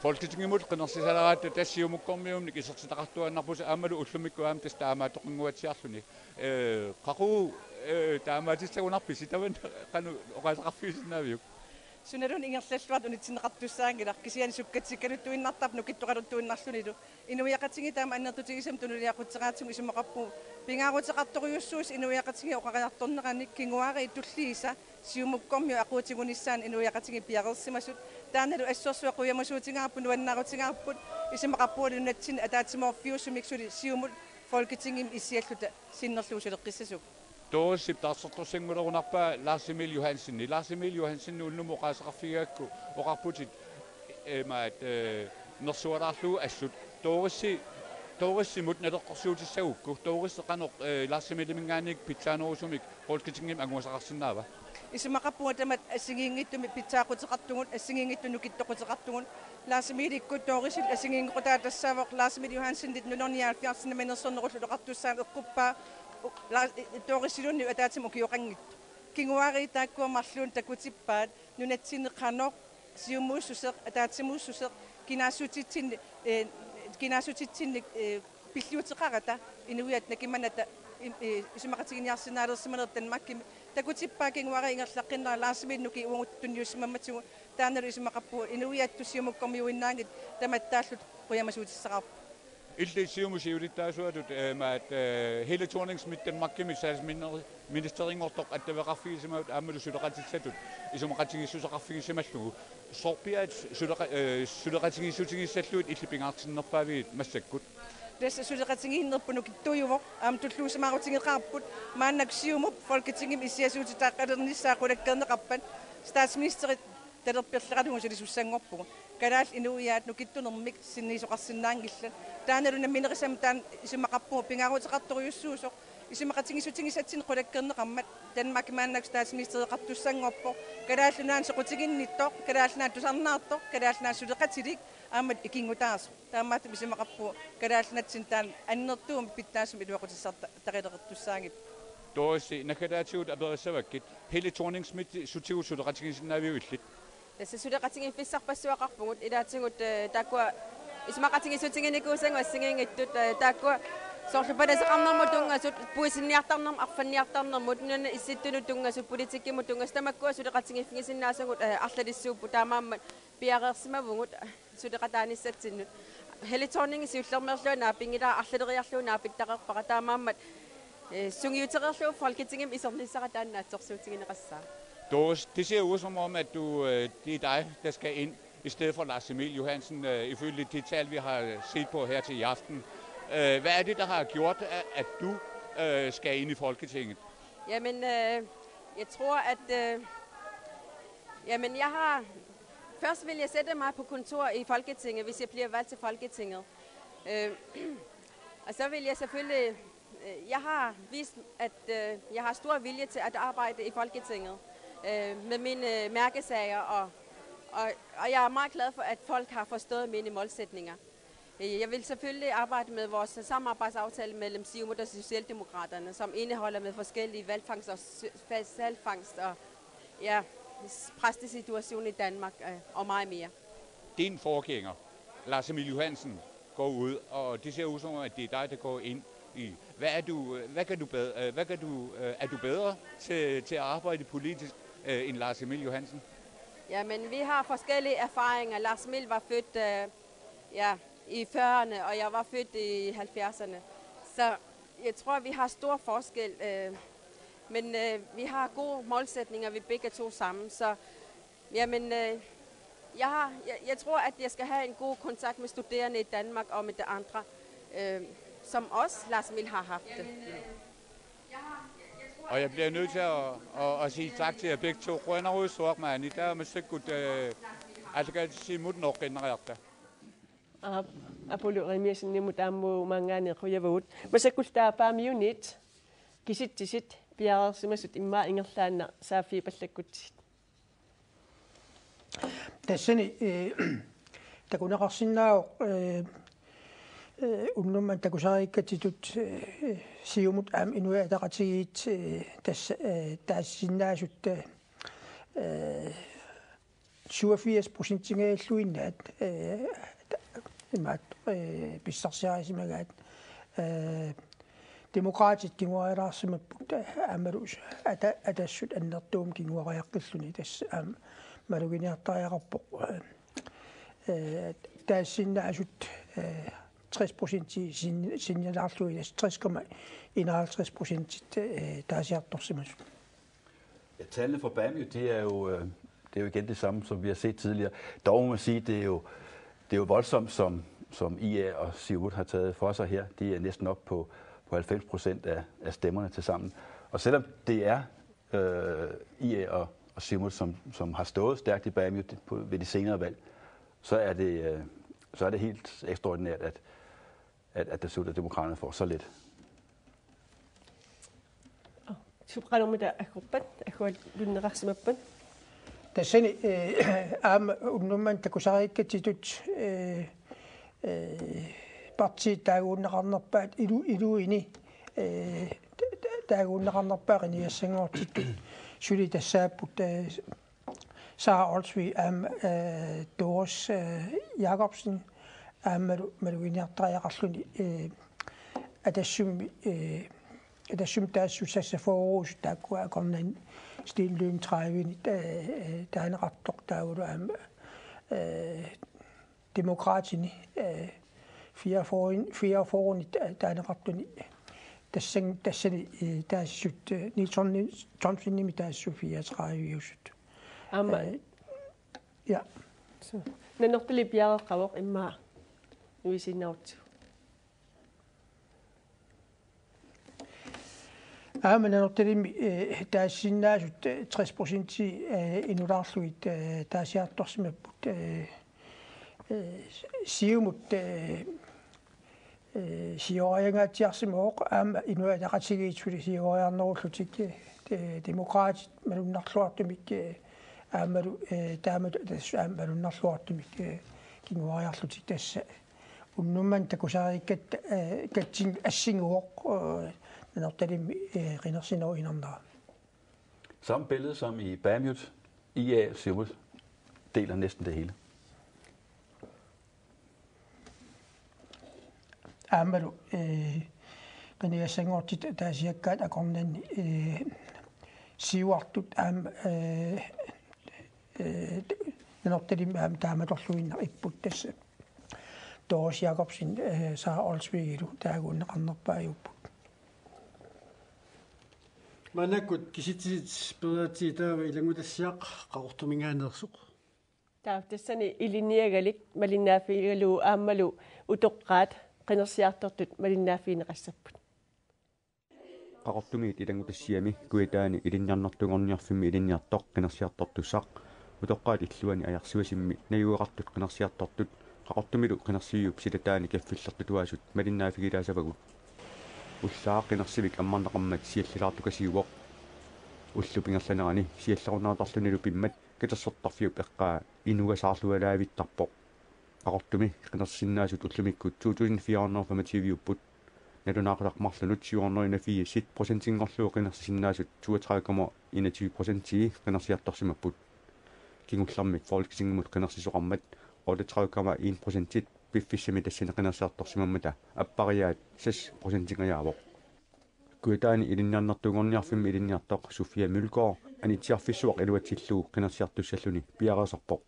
Folketingimut qinersisaleratta tassa Siumukkormiumnik isertitaqartuaannarpusi aammalu ullumikkut aamma tassa taamaattoqannguatsiarluni. Eh, qaqugu, eh, taamaatissagunarpisi, tamanna qanoq oqaaseqarfigisinnaaviuk? Sunaluunniit ingerlalluartut unitsinneqartussaanngilaq, kisianni sukkatsikkaluttuinnartarpoq nukittoqaluttuinnarlunilu. Inuiaqatigiit taama annertutigisumik tunuliaqutteraatigut isumaqarpunga pingaaruteqartorujussuusoq inuiaqatigiit oqariartorneranik kinguaariit tulliisa Siumukkormiut aquutigunissaannut inuiaqatigiit piareersimasut. Taannalu assorsuaq qujamasuutigaarput, nuannaarutigaarput, isumaqarpunga nunatsinni ataatsimoorfiusumik suli Siumut Folketingimi issialluta sinnerlugu suleqqissasugut. Dorisip taarsertussanngulerunarpaa Lars Emil Johansen. Lars Emil Johansen, unnummi oqaaseqarfigigakku oqarputit, eh, imaat, eh, nersualaarlugu assut. Dorisi, Dorisimut naleqqorsuutissagukku, Dorisi qanoq, eh, Lars Emiliminngaanniit pitsaanerusumik Folketingimi angusaqarsinnaava? Isumaqarpunga tamatta assigiinngitsumik pitsaaquteqartugut, assigiinngitsumik nukittoquteqartugut. Lars Emilikkut Dorisip assigiinngequtaata tassaavoq Lars Emil Johansenip nitten hundrede nioghalvfjerds Namminersornerullutik Oqartussaaneq eqquppaa. U-, Lars, i-, Dorisilunniit ataatsimut ukioqanngitsoq. Kinguaariit taakkua marluullutik takutippaat nunatsinni qanoq siumuussuseq, ataatsimuussuseq, kinaassutitsinni, eh, kinaassutitsinni, eh, pilliuteqarata inuiaat nakimanata im-, eh, isumaqatiginiarsinnaalersimanerat Danmarkimi. Takutippaat kinguaariit ingerlaqqinnera Lars Emilinnut uagut tunniussimammatigut, taannalu isumaqarpunga inuiattut siumukkormiuinnaanngitsut tamattaallutik qujamasuutissaqarput. Illit Siumup siulittaasuatut, eh, imaat, eh, Helle Thorning-Schmidt Danmarkimi statsministerinngortoq attaveqarfigisimavit aammalu suleqatissatut isumaqatigiissuteqarfigisimallugu. Sorpiaat suleqa-, eh, suleqatigiissutigissallugit illit pingaartinnerpaavigit massakkut? Tassa suleqatigiinnerput nukittuujuvoq, aamma tulluusimaarutigeqaarput, maannakkut Siumup Folketingimi issiasuutitaaqqalernissaa qulakkeerneqarpat, statsministeri talerperleralugu sulisussanngorpugut. Kalaallit inuiaat nukittunermik sinniisoqarsinnaanngillat. Taannalu namminerisami taanna isumaqarpunga pingaaruteqartorujussuusoq. Isumaqatigiissutigisatsinnut qulakkeerneqarmat Danmarkip maannakkut statsministereqartussanngorpoq. Kalaallit Nunaanni soqutiginnittoq, Kalaallit Nunaata tusarnaartoq, Kalaallit Nunaata suleqatilik aamma ikinngutaasoq. Taamaattumik isumaqarpunga Kalaallit Nunatsinni taanna annertuumik pitsaasumik iluaqutissarta-, tarileqertussaagippoq. Doris, naggataatigut aperissavakkit, Helle Thorning-Schmidt sutigut suleqatigisinnaaviuk illit? Tassa suleqatigiiffissarpassuaqarpugut ilaatigut, eh, taakkua isumaqatigiissutiginikuusagut assigiinngitsut, eh, taakkua soorlu palaseqarnermut tunngasut, puisinniartarnermut, arfanniartarnermut, nunanut issittunut tunngasut, politikkimut tunngasut, tamakkua suleqatigiiffigisinnaasagut, eh, arlalissuupput, taamaammat piareersimavugut suleqataanissatsinnut. Helle Thorning siullermeerlunga naapinngilara, arlaleriarlugu naapittareerpara, taamaammat, eh, sungiutereerlugu Folketingimi isornissara taanna naatsorsuutigineqassaaq. Doris, det ser ud som om, at du, øh, det er dig, der skal ind i stedet for Lars Emil Johansen, øh, ifølge de tal, vi har set på her til i aften. Øh, hvad er det, der har gjort, at, at du, øh, skal ind i Folketinget? Jamen, øh, jeg tror, at, øh, jamen, jeg har, først vil jeg sætte mig på kontor i Folketinget, hvis jeg bliver valgt til Folketinget. Øh, og så vil jeg selvfølgelig, øh, jeg har vist, at, øh, jeg har stor vilje til at arbejde i Folketinget, øh, med mine, øh, mærkesager, og, og, og jeg er meget glad for, at folk har forstået mine målsætninger. Øh, jeg vil selvfølgelig arbejde med vores samarbejdsaftale mellem Siumut og Socialdemokraterne, som indeholder med forskellige hvalfangst og sø-, hvalfangst og, ja, s-, præstesituation i Danmark, øh, og meget mere. Din forgænger, Lars Emil Johansen, går ud, og det ser ud som om, at det er dig, der går ind i. Hvad er du, hvad kan du bedre, øh, hvad kan du, øh, er du bedre til, til at arbejde politisk, øh, end Lars Emil Johansen? Jamen, vi har forskellige erfaringer. Lars Emil var født, øh, ja, i fyrrerne, og jeg var født i halvfjerdserne. Så jeg tror, vi har stor forskel, øh, men, øh, vi har gode målsætninger, vi begge to sammen. Så, jamen, øh, jeg har, jeg, jeg tror, at jeg skal have en god kontakt med studerende i Danmark og med de andre, øh, som også Lars Emil har haft det. Og jeg bliver nødt til at, at, at sige tak til jer begge to. Qujanarujussuaq maani. Taava massakkut, øh, aallakaatitassinnut noqqinnareerta. Aap, Apollo Jeremiassenimut aamma maanngaanniit qujavagut. Massakkut taava Paamiuniit kisitsisit piareersimasut immaqa ingerlaannaq saaffigipallakkutsigit. Tassani, eh, takuneqarsinnaavoq, eh, eh, unnummanna takusariikkatsitut, eh, Siumut aamma Inuit Ataqatigiit, eh, tassa, eh, taasisinnaasut, eh, syvogfirs procentingajalluinnaat, eh, ta-, imaat, eh, pissarsiarisimagaat, eh, Demokraatit kinguarilaarsimapput, eh, aammalu Ata-, Atassut annertuumik kinguariaqqilluni tassa aamma maluginiartariaqarpoq, eh, eh, taasisinnaasut, eh, tres procent sin-, sinnilaarlugit, tassa tres komma enoghalvtreds procent, eh, taasiartorsimasut. Ja, tallene for Paamiut, det er jo, øh, det er jo igen det samme, som vi har set tidligere. Dog må man sige, det er jo, det er jo voldsomt, som, som I A og Siumut har taget for sig her. De er næsten op på, på halvfems procent af, af stemmerne til sammen. Og selvom det er, øh, I A og, og Siumut, som, som har stået stærkt i Paamiut på, ved de senere valg, så er det, øh, så er det helt ekstraordinært, at, at, at Atassut og Demokraterne får så lidt. Sup qanormita aggorpat, aggualuunneqarsimappat? Tassani, eh, aamma unnummanna takusariikkatsitut, eh, eh, partiit taaguunneqarnerpaat ilu-, iluini, eh, ta-, ta-, taaguunneqarnerpaat qinigassanngortittut suli tassaapput, eh, Sara Olsvig aamma, eh, Doris, eh, Jakobsen aammalu maluginiartariaqarluni, eh, Atassummi, eh, Atassummi taassuma seksogfyrre taakkua akornanni Steen Lynge tredive-ni, eh, eh, taaneqartoq taavalu aamma, eh, Demokratini, eh, fireogfyrre, fireogfyrre-ni ta-, taaneqartuni tassan-, tassani, eh, taassut, eh, Niels Thomsen-, Thomsenimit taassut fireogtredive-usut. Aamma. Eh, ja. Suu. Nanortalik piareeqqavoq immaqa nuisiinnarutsigu. Aamma Nanortalimmi, eh, taasisinnaasut, eh, tres procenti, eh, inulaarlugit, eh, taasiartorsimapput, eh, eh, Siumut, eh, eh, siuariangaatsiarsimavoq aamma Inuit Ataqatigiit suli siuariarnerullutik, eh, de-, Demokraatit malunnarluartumik, eh, aammalu, eh, taamatut tassa aamma malunnarluartumik, eh, kinguariarlutik tassa. Unnummanna takusariikkat-, eh, katsin assiguvoq, eh, Nanortalimmi, eh, qinersinerup inernera. Samme billede som i Paamiut. I A, Siumut deler næsten det hele. Aammalu, eh, qinigassanngortitut ataasiakkaat akornanni, eh, siuartut aamma, eh, eh, Nanortalimmi aamma taamatorluinnaq ipput tassa. Doris Jakobsen, eh, Sara Olsvigilu taaguunneqarnerpaajupput. Maannakkut kisitsisit periaatsiit taava ilanngutassiaq Qaqortuminngaanneersoq. Taava tassani ilinniagalik malinnaaffigalugu aammalu utoqqaat qinersiartortut malinnaaffigineqassapput. Qaqortumiit ilanngutassiami Kujataani ilinniarnertuunngorniarfimmi ilinniartoq qinersiartortussaq utoqqaat illuanni Ajarsivasimmi najugaqartut qinersiartortut Qaqortumilu qinersiviup silataani kaffillertutuaasut malinnaaffigilaassavagut. Ullaaq qinersivik ammarneqarmat siallilaartukasiuvoq. Ullup ingerlanerani siallerunnartarlunilu pimmat katersortarfiup eqqaa inugasaarlualaavittarpoq. Qaqortumi qinersisinnaasut ullumikkut to tusind fire hundrede og femogtyve-upput. Nalunaaqutaq marlunut syv hundrede og enogfirs procentinngorlugu qinersisinnaasut toogtredive komma enogtyve procenti qinersiartorsimapput. Kingullermik Folketingimut qinersisoqarmat otteogtredive komma en procentit piffissami tassani qinersiartorsimammata appariaat seks procentingajaavoq. Kujataani ilinniarnertuunngorniarfimmi ilinniartoq Sofia Mølgaard anitsiarfissuaq iluatsillugu qinersiartussalluni piareersarpoq.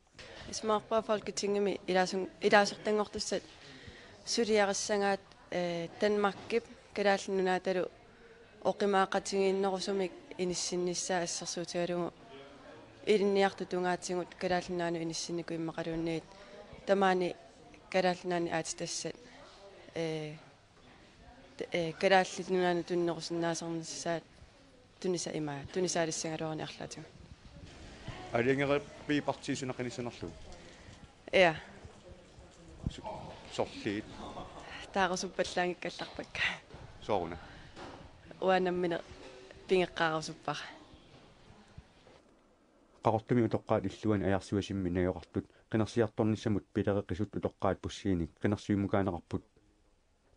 Isumaqarpunga Folketingimi ilaasun-, ilaasortanngortussat suliarissagaat, eh, Danmarkip Kalaallit Nunaatalu oqimaaqatigiinnerusumik inissinnissaa assersuutigalugu ilinniartut tungaatigut Kalaallit Nunaannut inissinnikuummaqaluunniit tamaani Kalaallit Nunaanni aatsitassat, eh, t-, eh, Kalaallit Nunaannut tuninerusinnaasarnissaat tunisa-, ima, tunisaalissagaluaruni arlaatigut. Aalajangerpit partiit suna qinissanerlugu? Ja. Su-, sorliit? Taarusuppallaanngikkallarpakka. Sooruna? Uanga nammineq pigeqqaarusuppara. Qaqortumi utoqqaat illuanni Ajarsivasimmi najugaqartut qinersiartornissamut pilereqisut utoqqaat pussiinik qinersivimmukaaneqarput.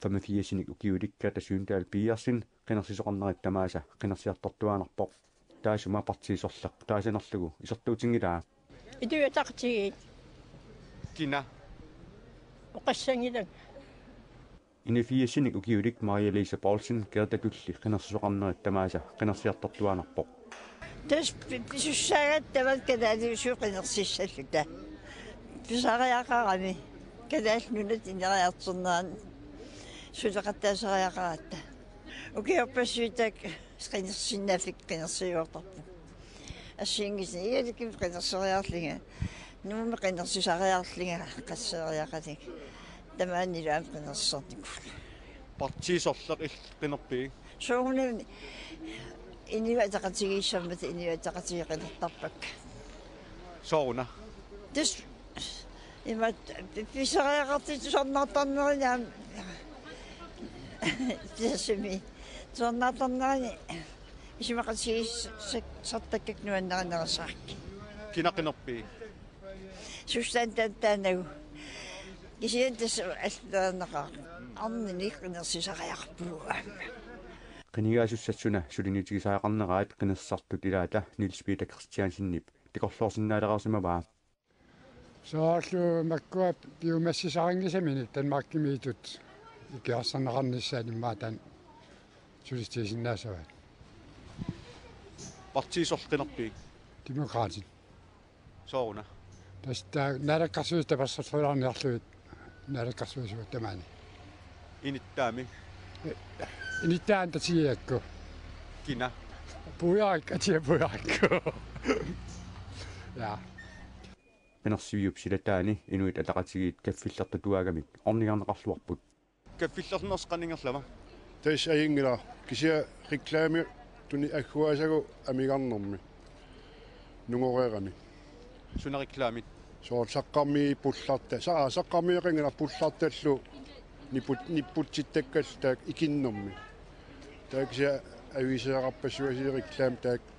Femogfirsinik ukiulik Gerda Søndahl Petersen qinersisoqarnerit tamaasa qinersiartortuaannarpoq. Taassuma partiit sorleq taasanerlugu isertuutinngilaa. Inuiaqatigiit. Kina? Oqassanngilanga. Enogfirsinik ukiulik Maria Lise Poulsen Gerdatulli qinersisoqarnerit tamaasa qinersiartortuaannarpoq. Tassa pi-, pisussaagatta tamanna kalaaliusugut qinersissalluta. Pisariaqarami. Kalaallit Nunaat ineriartornerani suleqataasariaqaratta. Ukiorpassuit taakku qinersisinnaaffiit qinersiuartarput. Assigiinngitsunik igalukkumik qinerseriarlunga. Nuummi qinersisariarlunga qasseriaqalunga. Tamaanilu aamma qinersisarnikuullunga. Partiit sorleq illit qinerpigit? Soorunami Inuit Ataqatigiissammat Inuit Ataqatigiit qinertarpakka. Sooruna? Tassa ima pi-, pisariaqartut tusarnaartarnerini aamma. Tassami tusarnaartarnerini Isumaqatigiissarisartakkakkit nuannarinerusarakkit. Kina qinerpigit? Susan Tantanau. Kisianni tassa allaaneqaaq. Arnini qinersisariaqarpugut aamma. Qinigaasussat suna suliniutigisariaqarneraat qinersisartut ilaata Niels Peter Christiansenip takorloorsinnaaleraarsimavaa. Soorlu makkua piumassisarinngisaminik Danmarkimiittut ikiorserneqarnissaat immaqa taanna sulissutigisinnaassavaat. Partii sorleq qinerpigit? Demokraatit. Sooruna? Tassa taava naalakkersuisut tapersersorlaarniarlugit naalakkersuisut tamaani. Inittaami? Inittaat atia puiarakku. Kina? Puiarakku, atia puiarakku. Ja. Qinersiviup silataani Inuit Ataqatigiit kaffillertatuaagamik ornigarneqarluarput. Kaffillernersi qanoq ingerlava? Tassa ajunngilaq, kisianni reklamitut agguaasagut amigarnermi nungoreerami. Suna reklamit? Soorlu saqqarmit pullartat, sa-, aa, saqqarmiiqanngilaq, pullartallu niput-, nipputsittakkallu taakku ikinnermi. Taava kisianni aviiseriaqarpassuit reklamit taakku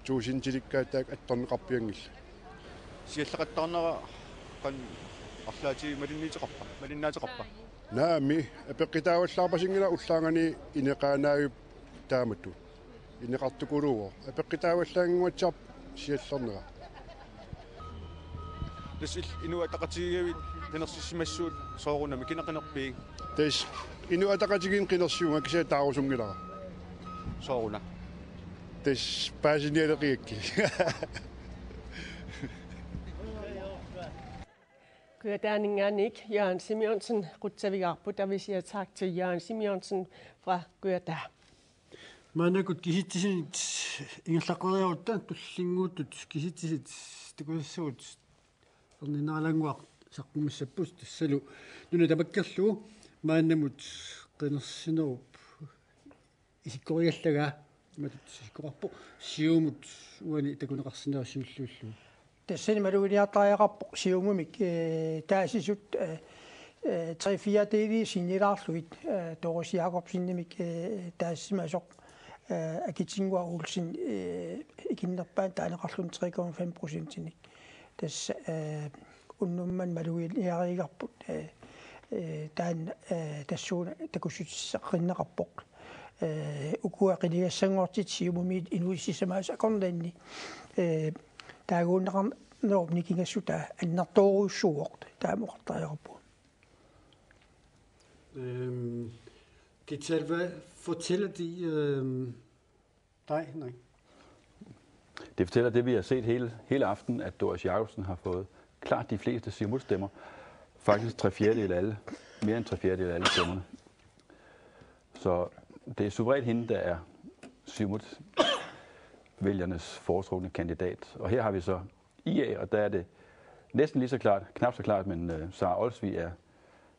tuusintilikkaat taakku attorneqarpianngillat. Sialleqattaarnera qanoq arlaatigut malinniuteqarpa, malinnaateqarpa? Naamik, apeqqutaavallaarpasinngilaq, ullaarnani ineqaanaajupput taamatut. Ineqartukuluuvoq. Apeqqutaavallaannguatsiarpoq siallernera. Tassa il-, Inuit Ataqatigiit qinersissimassuit soorunami, kina qinerpigit? Tassa Inuit Ataqatigiinni qinersivunga, kisianni taarusunngilara. Sooruna? Tassa paasinialeqigakkit. Kujataaninngaanniit Jørgen Simonsen qutsavigaarput, og vi siger tak til Jørgen Simonsen fra Kujataa. Maannakkut kisitsisinit ingerlaqqeriarutta tullinnguuttut kisitsisit takusassagut erniinnaralaannguaq saqqummissapput, tassalu nuna tamakkerlugu maannamut qinersinerup isikkorigallagaa, imatut isikkoqarpoq, Siumut uani takuneqarsinnaavoq siulliullugu. Tassani maluginiartariaqarpoq Siumumik, eh, taasisut, eh, eh, tre fjerdedele sinnilaarlugit, eh, Doris Jakobsenimik, eh, taasisimasoq, eh, Aki-Tannguaq Olsen, eh, ikinnerpaani taaneqarluni tre komma fem procentinik. Tassa, eh, unnuk manna maluginiariigarput, eh, eh, taanna, eh, tassuuna takussutissaqqiineqarpoq. Eh, ukua qinigassanngortitat Siumumiit inuussutissamaasut akornanni, eh, taaguunneqarnerup nikingassutaa annertoorujussuuvoq, taama oqartariaqarpugut. Øhm, det tal, hvad fortæller de, øhm, dig, Henrik? Det fortæller det, vi har set hele, hele aftenen, at Doris Jakobsen har fået klart de fleste Siumut-stemmer. Faktisk tre fjerdedele af alle, mere end tre fjerdedele af alle stemmerne. Så det er suverænt hende, der er Siumut-vælgernes foretrukne kandidat. Og her har vi så I A, og der er det næsten lige så klart, knap så klart, men øh, Sara Olsvig er,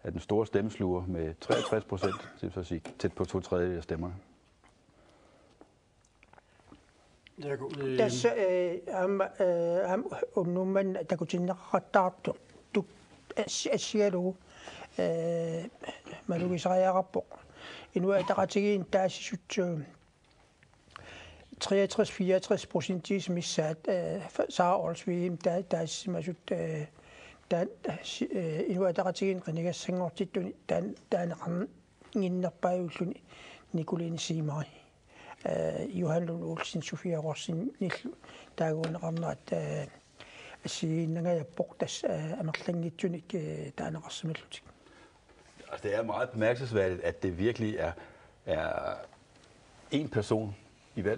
er den store stemmesluger med treogtres procent, det vil så sige tæt på to tredjedele af stemmerne. Jakob, øh, Tassa, eh, aamma, eh, aamma unnuk manna takutinneqaqattaartoq, tu-, as-, assigalugu, eh, malugisariaqarpoq. Inuit Ataqatigiinni taasisut, eh, treogtres fireogtres procentiisa missaat, eh, fa-, Sara Olsvigimik taa-, taasisimasut, eh, taan-, si-, eh, Inuit Ataqatigiinni qinigassanngortittuni taan-, taaneqarn-, nnginnerpaajulluni Nicoline Siimari. Eh, Johan Lund Olsen, Sofie Rossenillu taaguunneqarnerat, eh, assigiinnangajappoq, tassa, eh, amerlanngitsunik, eh, taaneqarsimallutik. Altså, det er meget bemærkelsesværdigt, at det virkelig er, er en person i hver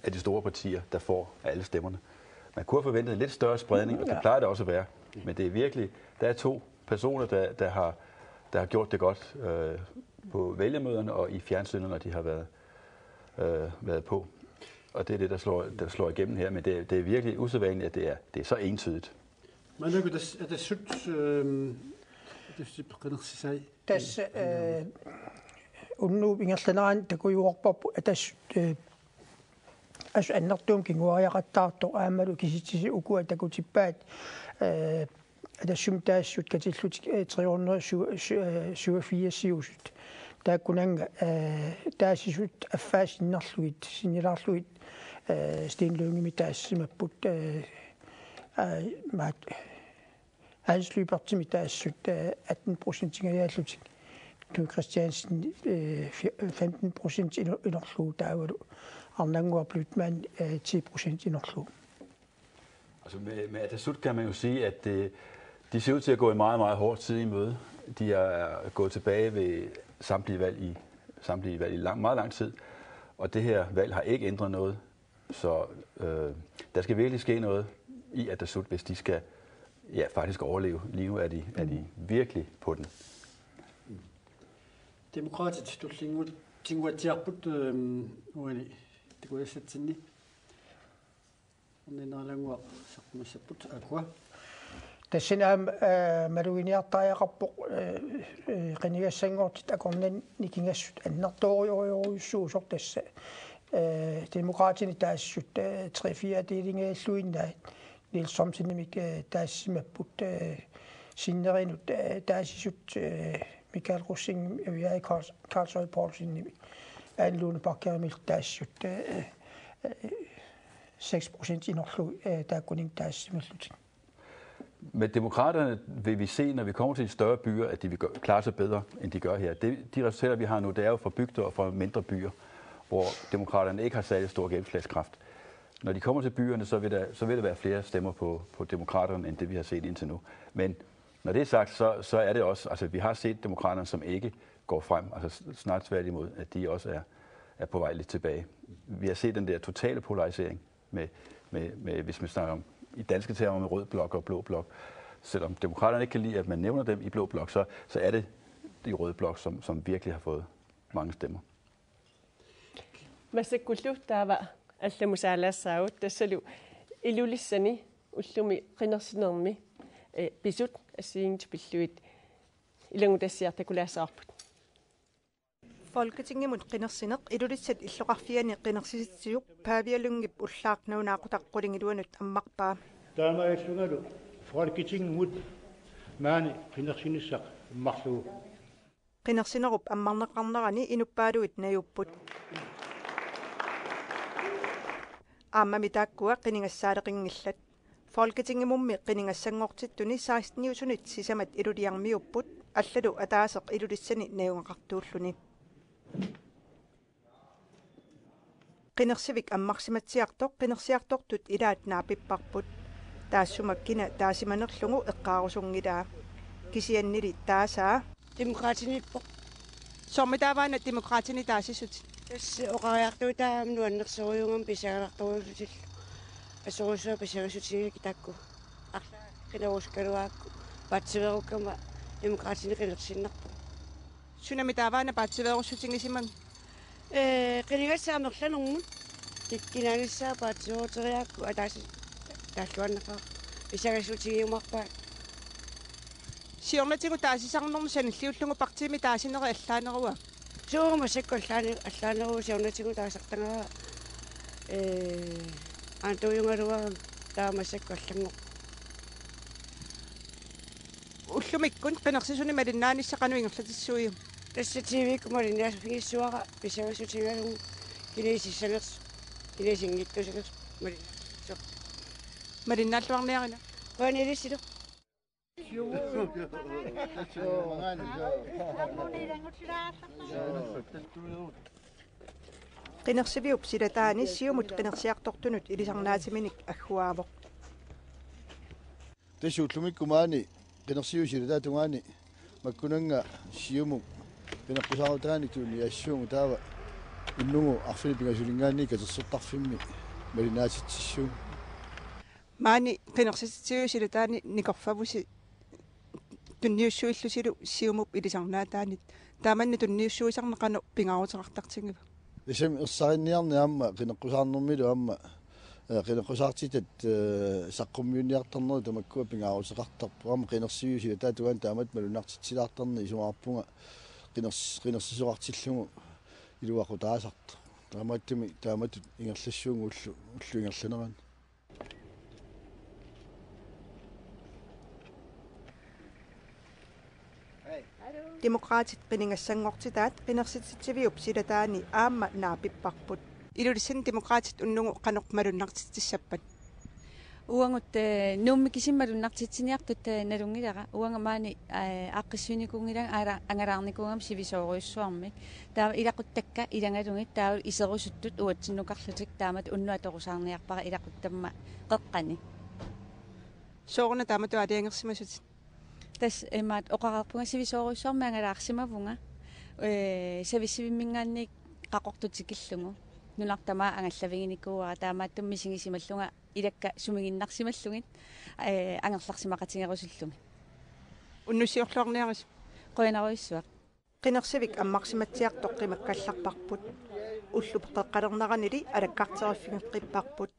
af de store partier, der får alle stemmerne. Man kunne have forventet en lidt større spredning, og det Ja. plejer det også at være. Men det er virkelig, der er to personer, der, der har, der har gjort det godt, øh, på vælgermøderne og i fjernsynet, når de har været, øh, været på. Og det er det, der slår, der slår igennem her, men det, det er virkelig usædvanligt, at det er, det er så entydigt. Maannakkut tas-, atassut, øhm, atassut qinersisai. Tassa, eh, unnuup ingerlanerani takujuarparput atassut, eh, assut annertuumik kinguariaqattaartoq aammalu kisitsisit ukua takutippaat, eh, atassumik taasisut katillutik, eh, tre hundrede syvogfirs-iusut. Taakkunannga, eh, taasisut affaa sinnerlugit, sinnilaarlugit, eh, Steen Lyngemi taasimapput, eh, eh, maat Hans Lyberthimi taasisut, eh, atten procentingajaallutik. Knud Kristiansen, eh, fi-, femten procent ino-, inorlugu taavalu Arnannguaq Blüthmann, eh, ti procent inorlugu. Altså med, med Atassut kan man jo sige, at det, de ser ud til at gå en meget, meget hård tid i møde. De er gået tilbage ved samtlige valg i, samtlige valg i lang, meget lang tid, og det her valg har ikke ændret noget. Så øh, der skal virkelig ske noget i Atassut, hvis de skal, ja, faktisk overleve. Lige nu er de, er de virkelig på den. Demokraatit tullinnguat-, -tinnguatsiarput, øhm, uani takuassatsinni. Orninnarlaannguaq saqqummissapput, Aqua. Tassani aamma, eh, maluginiartariaqarpoq, eh, eh, qinigassanngortitat akornanni nikingassut annertoorujorujussuusoq tassa. Eh, Demokraatini taasissut, eh, tre fjerdelingajalluinnaat Niels Thomsenimik, eh, taasimapput, eh, sinnerinut, eh, taasisut, eh, Michael Rosing, Eviai Karls-, Karlsøe Poulsenimik, Ane Lone Baggerimillu taasisut, eh, eh, seks procent inorlugu, eh, taakkuninga taasimallutik. Med Demokraterne vil vi se, når vi kommer til de større byer, at de vil gø-, klare sig bedre, end de gør her. Det, de resultater, vi har nu, det er jo fra bygder og fra mindre byer, hvor Demokraterne ikke har særlig stor gennemslagskraft. Når de kommer til byerne, så vil der, så vil der være flere stemmer på, på Demokraterne, end det vi har set indtil nu. Men når det er sagt, så, så er det også, altså vi har set Demokraterne, som ikke går frem, altså s-, snarere tværtimod, at de også er, er på vej lidt tilbage. Vi har set den der totale polarisering med, med, med, hvis man snakker om i danske termer med rød blok og blå blok. Selvom Demokraterne ikke kan lide, at man nævner dem i blå blok, så, så er det de røde blok, som, som virkelig har fået mange stemmer. Massakkullu taava allamut saalaassaagut, tassalu Ilulissani ullumi qinersinermi, eh, pisut assigiinngitsut pillugit ilanngutassiaq takulaassavarput. Folketingimut qinersineq Ilulissat illoqarfiani qinersisitsisoq Pavia Lyngep ullaaq nalunaaqutaq qulingiluanut ammarpaa. Taamaalillungalu Folketingimut maani qinersinissaq ammarlugu. Qinersinerup ammarneqarnerani inuppaaluit najuupput. Aammami taakkua qinigassaaleqinngillat. Folketingimummi qinigassanngortittuni seksteniusunit sisamat Iluliarmiuupput, allalu ataaseq Ilulissani najugaqartuulluni. Qinersivik ammarsimatsiartoq qinersiartortut ilaat naapipparput. Taassuma kina taasimanerlugu eqqaarusunngilaa. Kisiannili taasaa Demokraatiniippoq. Soormitaava una Demokraatini taasissutit? Tassa oqariartuutaa aamma nuannersorujuugama pisariaqartorujussutillu. Asorusuaq pisariaqarusutigigakkit taakku. Arlaat qinerusukkaluarakku paatsiveerukkama Demokraatini qinersinnarpoq. Sunami taava una paatsiveerussutigisimanngit? Ee, qinigassaat amerlanermut. Kik-, kinaanissaa paatsiveeruteriarakku ataaseq taalluarneqaaq. Pisariaqarusutigiumaarpaat. Siornatigut taasisarnermut sanilliullugu partiimi taasineri allaaneruaat? Suu, massakkut allaane-, allaaneruvoq, siornatigut taasartagara, ee, aantuujugaluarama taava massakkut allanngorpoq. Ullumikkut qinersisuni malinnaanissaq qanoq ingerlatissuiuk? Tassa T V-kkut malinnaaffigissuara pisariaqarusutigalugu kinaanissanersoq, kinaasinngittuusanersoq malinnaaffigissuara. Malinnaalluarniarina. Qujanaq ilissilu. Qinersiviup silataani Siumut qinersiartortunut ilisarnaatiminik agguaavoq. Tassa ullumikkut maani qinersiviup silataata tungaani makkunannga Siumut qineqqusaarutaanik tuniniaassuugut, taava unnugu arfineq-pingasunngaanniit katersortarfimmi malinnaatitsissuugut. Maani qinersisitsivip silataani nikorfavusi tunniussuillusilu Siumup ilisarnaataanit. Taamanna tunniussuisarneq qanoq pingaaruteqartartigiva? Tassami ersarinniarneq aamma qineqqusaarnermilu aamma, ee, qineqqusaartitat, ee, saqqummiunniartarnerat tamakkua pingaaruteqartarpoq. Aamma qinersiviup silataata tungaani taamatut malunnartitsilaartarneq isumaqarpunga qiners-, qinersisoqartillugu iluaqutaasartoq. Taamaattumik taamatut ingerlassuunga ullu-, ullup ingerlanerani. Demokraatit qinigassanngortitaat qinersititsiviup silataani aamma naapipparput. Ilulissani Demokraatit unnugu qanoq malunnartitsissappat? Uagut, eh, Nuummi kisimi malunnartitsiniartut, eh, nalunngilara. Uanga maani, eh, aaqqissuinnikuunngilanga angalaarnikuugama sivisoorujussuarmik. Taava ilaquttakka ilagalugit taava iserusuttut uatsinnukarlutik taamatut unnuaq atorusaarniarpara ilaquttamma qeqqani. Sooruna taamatut aalajangersimasutit? Tassa imaattoq oqareerpunga sivisoorujussuarmik angalaarsimavunga, ee, savissivimminngaanniit qaqortoq tikillugu. Nunarput tamaat angallaviginikuuara, taamaattumik misigisimallunga ilakka sumiginnarsimallugit, ee, angerlarsimaqatigerusullugit. Unnussiorluarniarisi. Qujanarujussuaq. Qinersivik ammarsimatsiartoq qimakkallarparput. Ullut qeqqalerneranili alakkarteriffigeqqipparput.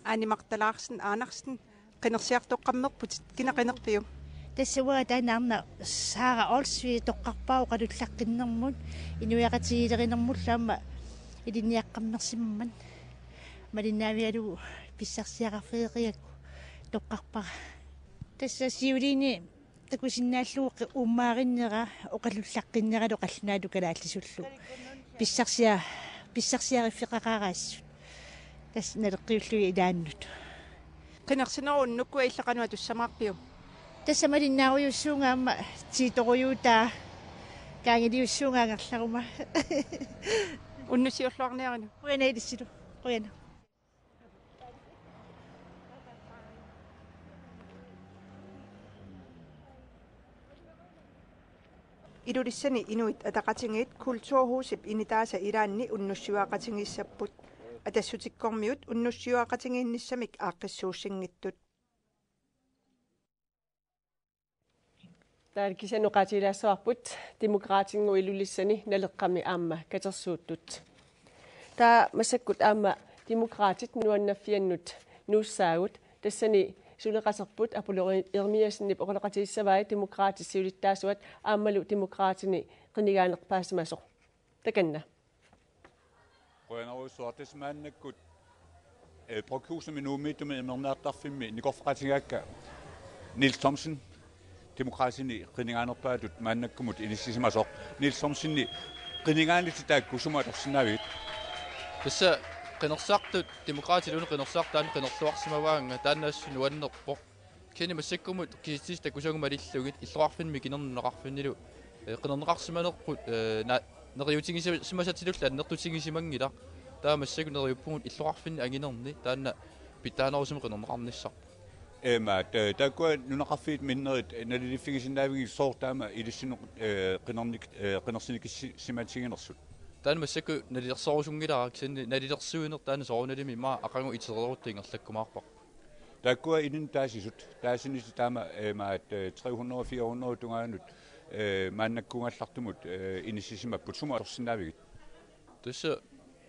Anni Magda Larsen Andersen, qinersiartoqqammerputit, kina qinerpiuk? Tassa uanga taanna Sara Olsvig toqqarpara oqalullaqqinnermut, inuiaqatigiilerinermullu aamma ilinniaqqammersimammat. Malinnaavigalugu pissarsiaqarfigeqigakku toqqarpara. Tassa siuliini takusinnaallugu uumaarinnera oqalullaqqinneralu qallunaatut kalaallisullu. Pissarsia-, pissarsiariffeqaqaara assut. Tassa naleqqiullugit ilaannut. Qinersinerup unnukkua illit qanoq atussamaarpiuk? Tassa malinnaarujussuuvunga aamma tiitorujuutaa, kaangiliussuuvunga angerlaruma. Unnussiorluarniarina. Qujanaq ilissilu. Qujanaq. Ilulissani Inuit Ataqatigiit Kulturhusip initaasa ilaanni unnussiuaqatigiissapput. Atassutikkormiut unnussiuaqatigiinnissamik aaqqissuussinngitsut. Taava kisianni oqaatigilaassavarput Demokraatinngooq Ilulissani Naleqqami aamma katersuuttut. Taava massakkut aamma Demokraatit nuannaffiannut nuussaagut, tassani suleqaterput Apollo Jeremiassenip oqaloqatigissavai Demokraatit siulittaasuat aammalu Demokraatini qinigaanerpaasimasoq. Takanna. Qujanarujussuaq. Tassa maannakkut, eh, Bryghusimut Nuummiittumi imernaartarfimmi nikorfaqatigaakka Niels Thomsen, Demokraatini qinigaanerpaatut maannakkumut inissisimasoq. Niels Thomsen, qinigaanit taakku sumut atorsinnaavigit? Tassa qinersisartut, Demokraatiluunniit qinersisartut taanna qinerluarsimavaannga, taanna assut nuannerpoq. Kisianni massakkumut kisitsisit takusagut malillugit illoqarfinni mikinerni nunaqarfinnilu, eh, qinerneqarsimanerput, eh, na-, neriuutigisimasatillu annertutigisimanngilaq. Taava massakkut neriuppugut illoqarfinni anginerni, taanna pitsaanerusumik qinerneqarnissarput. Aamma, eh, taakkua nunaqarfiit minnerit, eh, naliliiffigisinnaavigit sooq taama ilissinnut, eh, qinernik-, eh, qinersinikissi-, simatiginersut? Taanna massakkut nalilersorusunngilaa, kisianni nalilersuineq taanna soorunalimi immaqa aqagu itereerutta ingerlakkumaarparput. Taakkua ilinnut taasisut, taasinitit taama, eh, imaattoq, eh, tre hundrede, fire hundrede tungaanut, eh, maannakkuugallartumut, eh, inissisimapput, sumut atorsinnaavigit? Tassa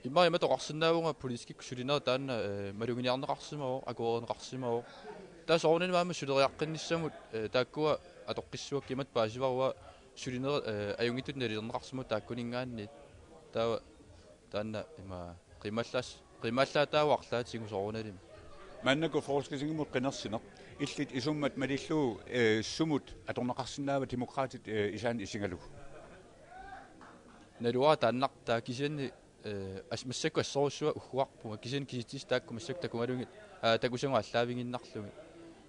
immaqa imatut oqarsinnaavunga politikikkut sulinerit taanna, eh, maluginiarneqarsimavoq, akuerineqarsimavoq. Taava soorunami aamma suleriaqqinnissamut, eh, taakkua atoqqissuakka imatut paasivarput sulinerit, eh, ajunngitsutut nalilerneqarsimapput taakkuninngaanniit. Taava taanna ima qimallaas-, qimallaataavoq arlaatigut soorunalimi. Maannakkut Folketingimut qinersineq. Illit isummat malillugu, eh, sumut atorneqarsinnaava Demokraatit, eh, isaanni isigalugu? Naluara taannartaa, kisianni, eh, as-, massakkut assorujussuaq ugguarpunga, kisianni kisitsisit taakku massakkut takugalugit, aa, takusagut aallaavigiinnarlugit.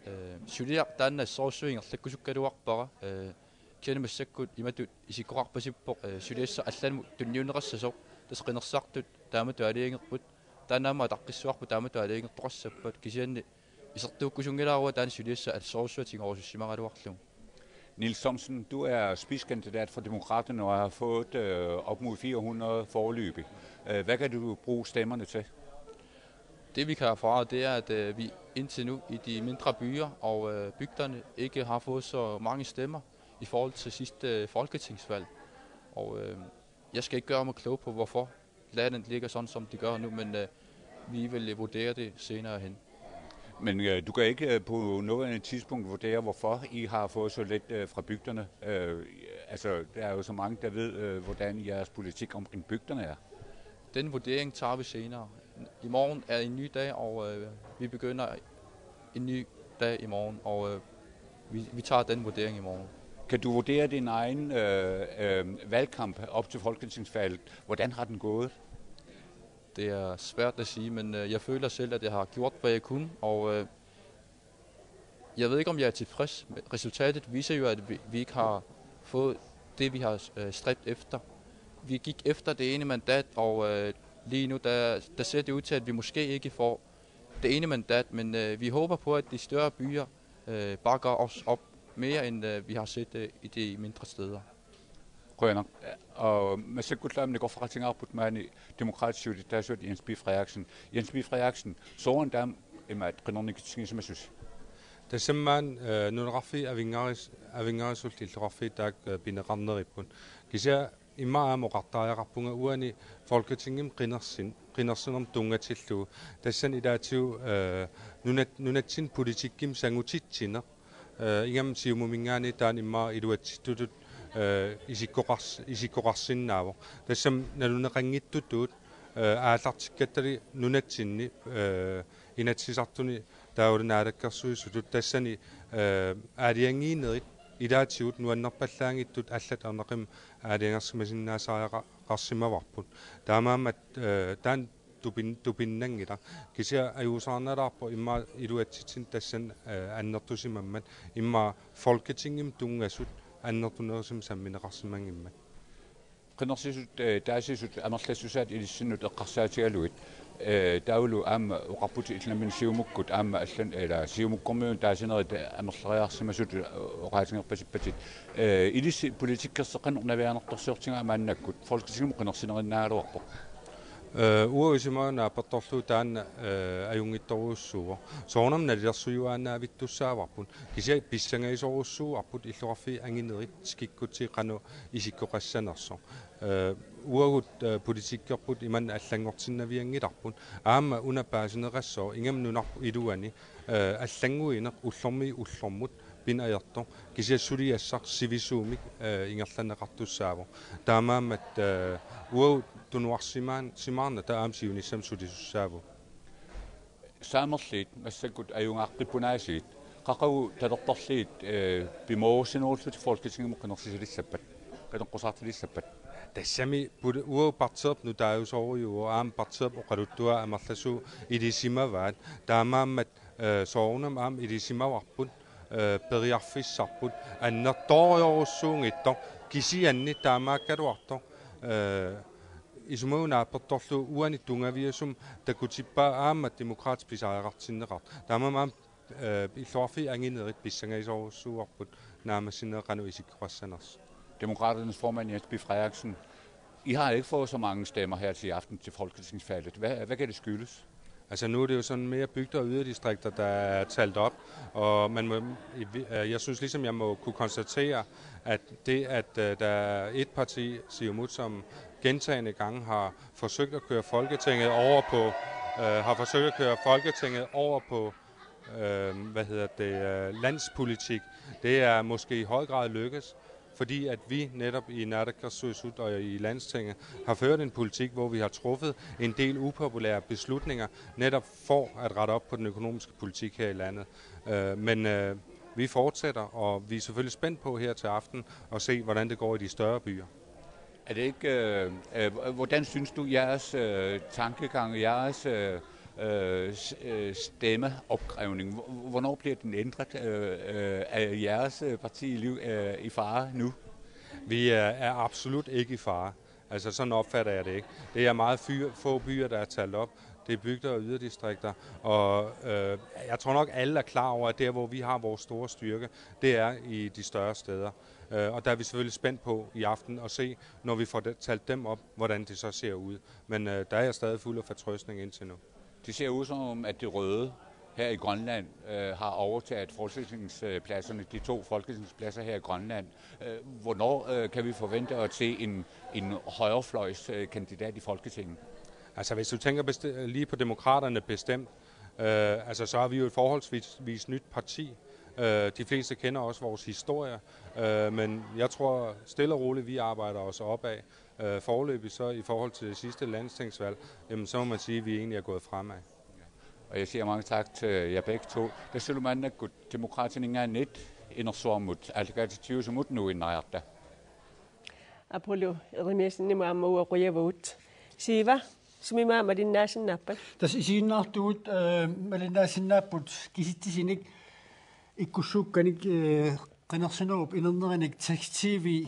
Eh, suliaq taanna assorujussuaq ingerlakkusukkaluarpara, eh, kisianni massakkut imatut isikkoqarpasippoq, eh, suliassaq allamut tunniunneqassasoq, tassa qinersisartut taamatut aalajangerput, taanna aamma ataqqissuarput taamatut aalajangertoqassappat, kisianni isertuukkusunngilara taanna suliassaq assorujussuaq tigorusussimagaluarlugu. Niels Thomsen, du er spidskandidat for Demokraterne og har fået, øh, op mod fire hundrede foreløbig. Øh, hvad kan du bruge stemmerne til? Det vi kan erfare, det er, at, øh, vi indtil nu i de mindre byer og, øh, bygderne ikke har fået så mange stemmer i forhold til sidste, øh, folketingsvalg. Og, øh, jeg skal ikke gøre mig klog på, hvorfor landet ligger sådan, som det gør nu, men, øh, vi vil vurdere det senere hen. Men, øh, du kan ikke, øh, på nuværende tidspunkt vurdere, hvorfor I har fået så lidt, øh, fra bygderne, øh, Altså, der er jo så mange, der ved, øh, hvordan jeres politik omkring bygderne er. Den vurdering tager vi senere. I morgen er en ny dag, og øh, vi begynder en ny dag i morgen, og øh, vi, vi tager den vurdering i morgen. Kan du vurdere din egen øh, øh, valgkamp op til folketingsvalget? Hvordan har den gået? Det er svært at sige, men øh, jeg føler selv, at jeg har gjort, hvad jeg kunne, og øh, jeg ved ikke, om jeg er tilfreds. Resultatet viser jo, at vi, vi ikke har fået det, vi har øh, stræbt efter. Vi gik efter det ene mandat, og øh, lige nu der, der ser det ud til, at vi måske ikke får det ene mandat, men øh, vi håber på, at de større byer øh, bakker os op mere, end øh, vi har set øh, i de mindre steder. Qujanaq. Og massakkut aamma nikorfaqatigaarput maani Demokraatit siulittaasuat Jens P. Frederiksen. Jens P. Frederiksen, sooruna taama imaat qinernikutsigisimasoq? Tassami maani øh, nunaqarfiit avinngaris-, avinngarisut illoqarfiit taakku øh, pineqarneripput. Kisianni immaqa aamma oqartariaqarpunga uani Folketingimi qinersin-, qinersinermut tunngatillugu. Tassani ilaatigut øh, nunat-, nunatsinni politikkimi sangutitsineq. Øh, ingammik Siumuminngaanniit taanna immaqa iluatsittuttut øh, isikkoqars-, isikkoqarsinnaavoq. Tassami naluneqanngitsutut øh, aallartikkattali nunatsinni øh, Inatsisartuni taavalu Naalakkersuisutut tassani øh, aalajangiinerit ilaatigut nuannerpallaanngitsut allat erneqimik aalajangersimasinnaasariaqarsimavarput. Taamaammat øh, taanna tupin-, tupinnanngilaq. Kisianni ajuusaarnalaarpoq immaqa iluatsitsinni tassani øh, annertusimammat immaqa Folketingimi tunngasut annertunerusumik sammineqarsimanngimmat. Qinersisut øh, taasisut amerlassusaat ilissinnut eqqarsaatigalugit. Øh, taavalu aamma oqarputit illit nammineq Siumukkut aamma allan ila Siumukkormiut taasinerit amerleriarsimasut øh, oqaatigerpasippatit. Øh, ilissi politikkerseq qanoq navianartorsiortigaa maannakkut Folketingimut qinersinerinnaagaluarpoq? Øh, uagut isumagutta naapertorlugu taanna øh, ajunngitsorujussuuvoq. Soorunami nalilersuiuaannavittussaavarput. Kisianni pissangasorujussuuarput illoqarfiit anginerit tikikkutsigit qanoq isikkoqassanersoq. Øh, uagut øh, politikkerput imannak allanngortinnavianngilarput. Aamma una paasineqassaaq ingammik nunarput iluani øh, allannguineq ullormiit ullormut pinajortoq. Kisianni suliassaq sivisuumik øh, ingerlanneqartussaavoq. Taamaammat øh, uagut tunuarsimaan-, simaarnata aamma siunissami sulisussaavugut. Saamerliit massakkut ajugaaqqippunaasiit, qaqugu talerperliit øh, pimoorussinerullutik Folketingimut qinersissalissappat, qineqqusaartillissappat? Tassami poli-, uagut partiipput nutaajusoorujuuvoq aamma partiipput oqaluttuaat amerlasuut ilisimavaat. Taamaammat øh, soorunami aamma ilisimavarput øh, periarfissarput annertoorujorujussuunngitsoq kisianni taamaakkaluartoq øh, isumagutta naapertorlugu uani tunngaviusumik takutippaa aamma Demokraatit pisariaqartinneqartut. Taamaammat aamma øh, illoqarfiit anginerit pissangasorujussuuarput naammassinerit qanoq isikkoqassanersut. Demokraternes formand Jens P. Frederiksen, I har ikke fået så mange stemmer her til aften til folketingsvalget. Hvad, hvad kan det skyldes? Altså nu er det jo sådan mere bygder og yderdistrikter, der er talt op, og man må, øh, jeg synes ligesom, jeg må kunne konstatere, at det, at øh, der er et parti, Siumut, som gentagende gange har forsøgt at køre Folketinget over på, øh, har forsøgt at køre Folketinget over på, øh, hvad hedder det, øh, landspolitik, det er måske i høj grad lykkes, fordi at vi netop i Naalakkersuisut og i Landstinget har ført en politik, hvor vi har truffet en del upopulære beslutninger, netop for at rette op på den økonomiske politik her i landet. Øh, men øh, vi fortsætter, og vi er selvfølgelig spændt på her til aften at se, hvordan det går i de større byer. Er det ikke, øh, øh, hvordan synes du, jeres øh, tankegang, jeres øh, øh, s- øh, stemmeopkrævning, hvor- hvornår bliver den ændret? Øh, øh, er jeres øh, parti i, liv, øh, i fare nu? Vi er, er absolut ikke i fare. Altså, sådan opfatter jeg det ikke. Det er meget fyr, få byer, der er talt op. Det er bygder og yderdistrikter. Og øh, jeg tror nok, alle er klar over, at der, hvor vi har vores store styrke, det er i de større steder. Øh, og der er vi selvfølgelig spændt på i aften at se, når vi får det, talt dem op, hvordan det så ser ud. Men øh, der er jeg stadig fuld af fortrøstning indtil nu. Det ser ud som om, at det røde her i Grønland øh, har overtaget folketingspladserne, de to folketingspladser her i Grønland. Øh, hvornår øh, kan vi forvente at se en, en højrefløjskandidat i Folketinget? Altså, hvis du tænker besti- lige på Demokraterne bestemt, øh, altså, så er vi jo et forholdsvis nyt parti. Øh, de fleste kender også vores historie, øh, men jeg tror stille og roligt, vi arbejder os opad. Øh, foreløbig så i forhold til det sidste landstingsvalg, jamen, så må man sige, at vi egentlig er gået fremad. Og jeg siger mange tak til jer begge to. Tassalu maannakkut Demokraatininngaanniit inersuarmut aallakaatitsiviusumut nuinnariarta. Apollo Jeremiassenimut aamma uagut qujavagut. Siiva, sumimut malinnaasinnaappit? Tassa isiginnaartugut, øh, malinnaassinnaapput kisitsisinik ikkussuukkanik, øh, qinersinerup inernerinik tekst-tv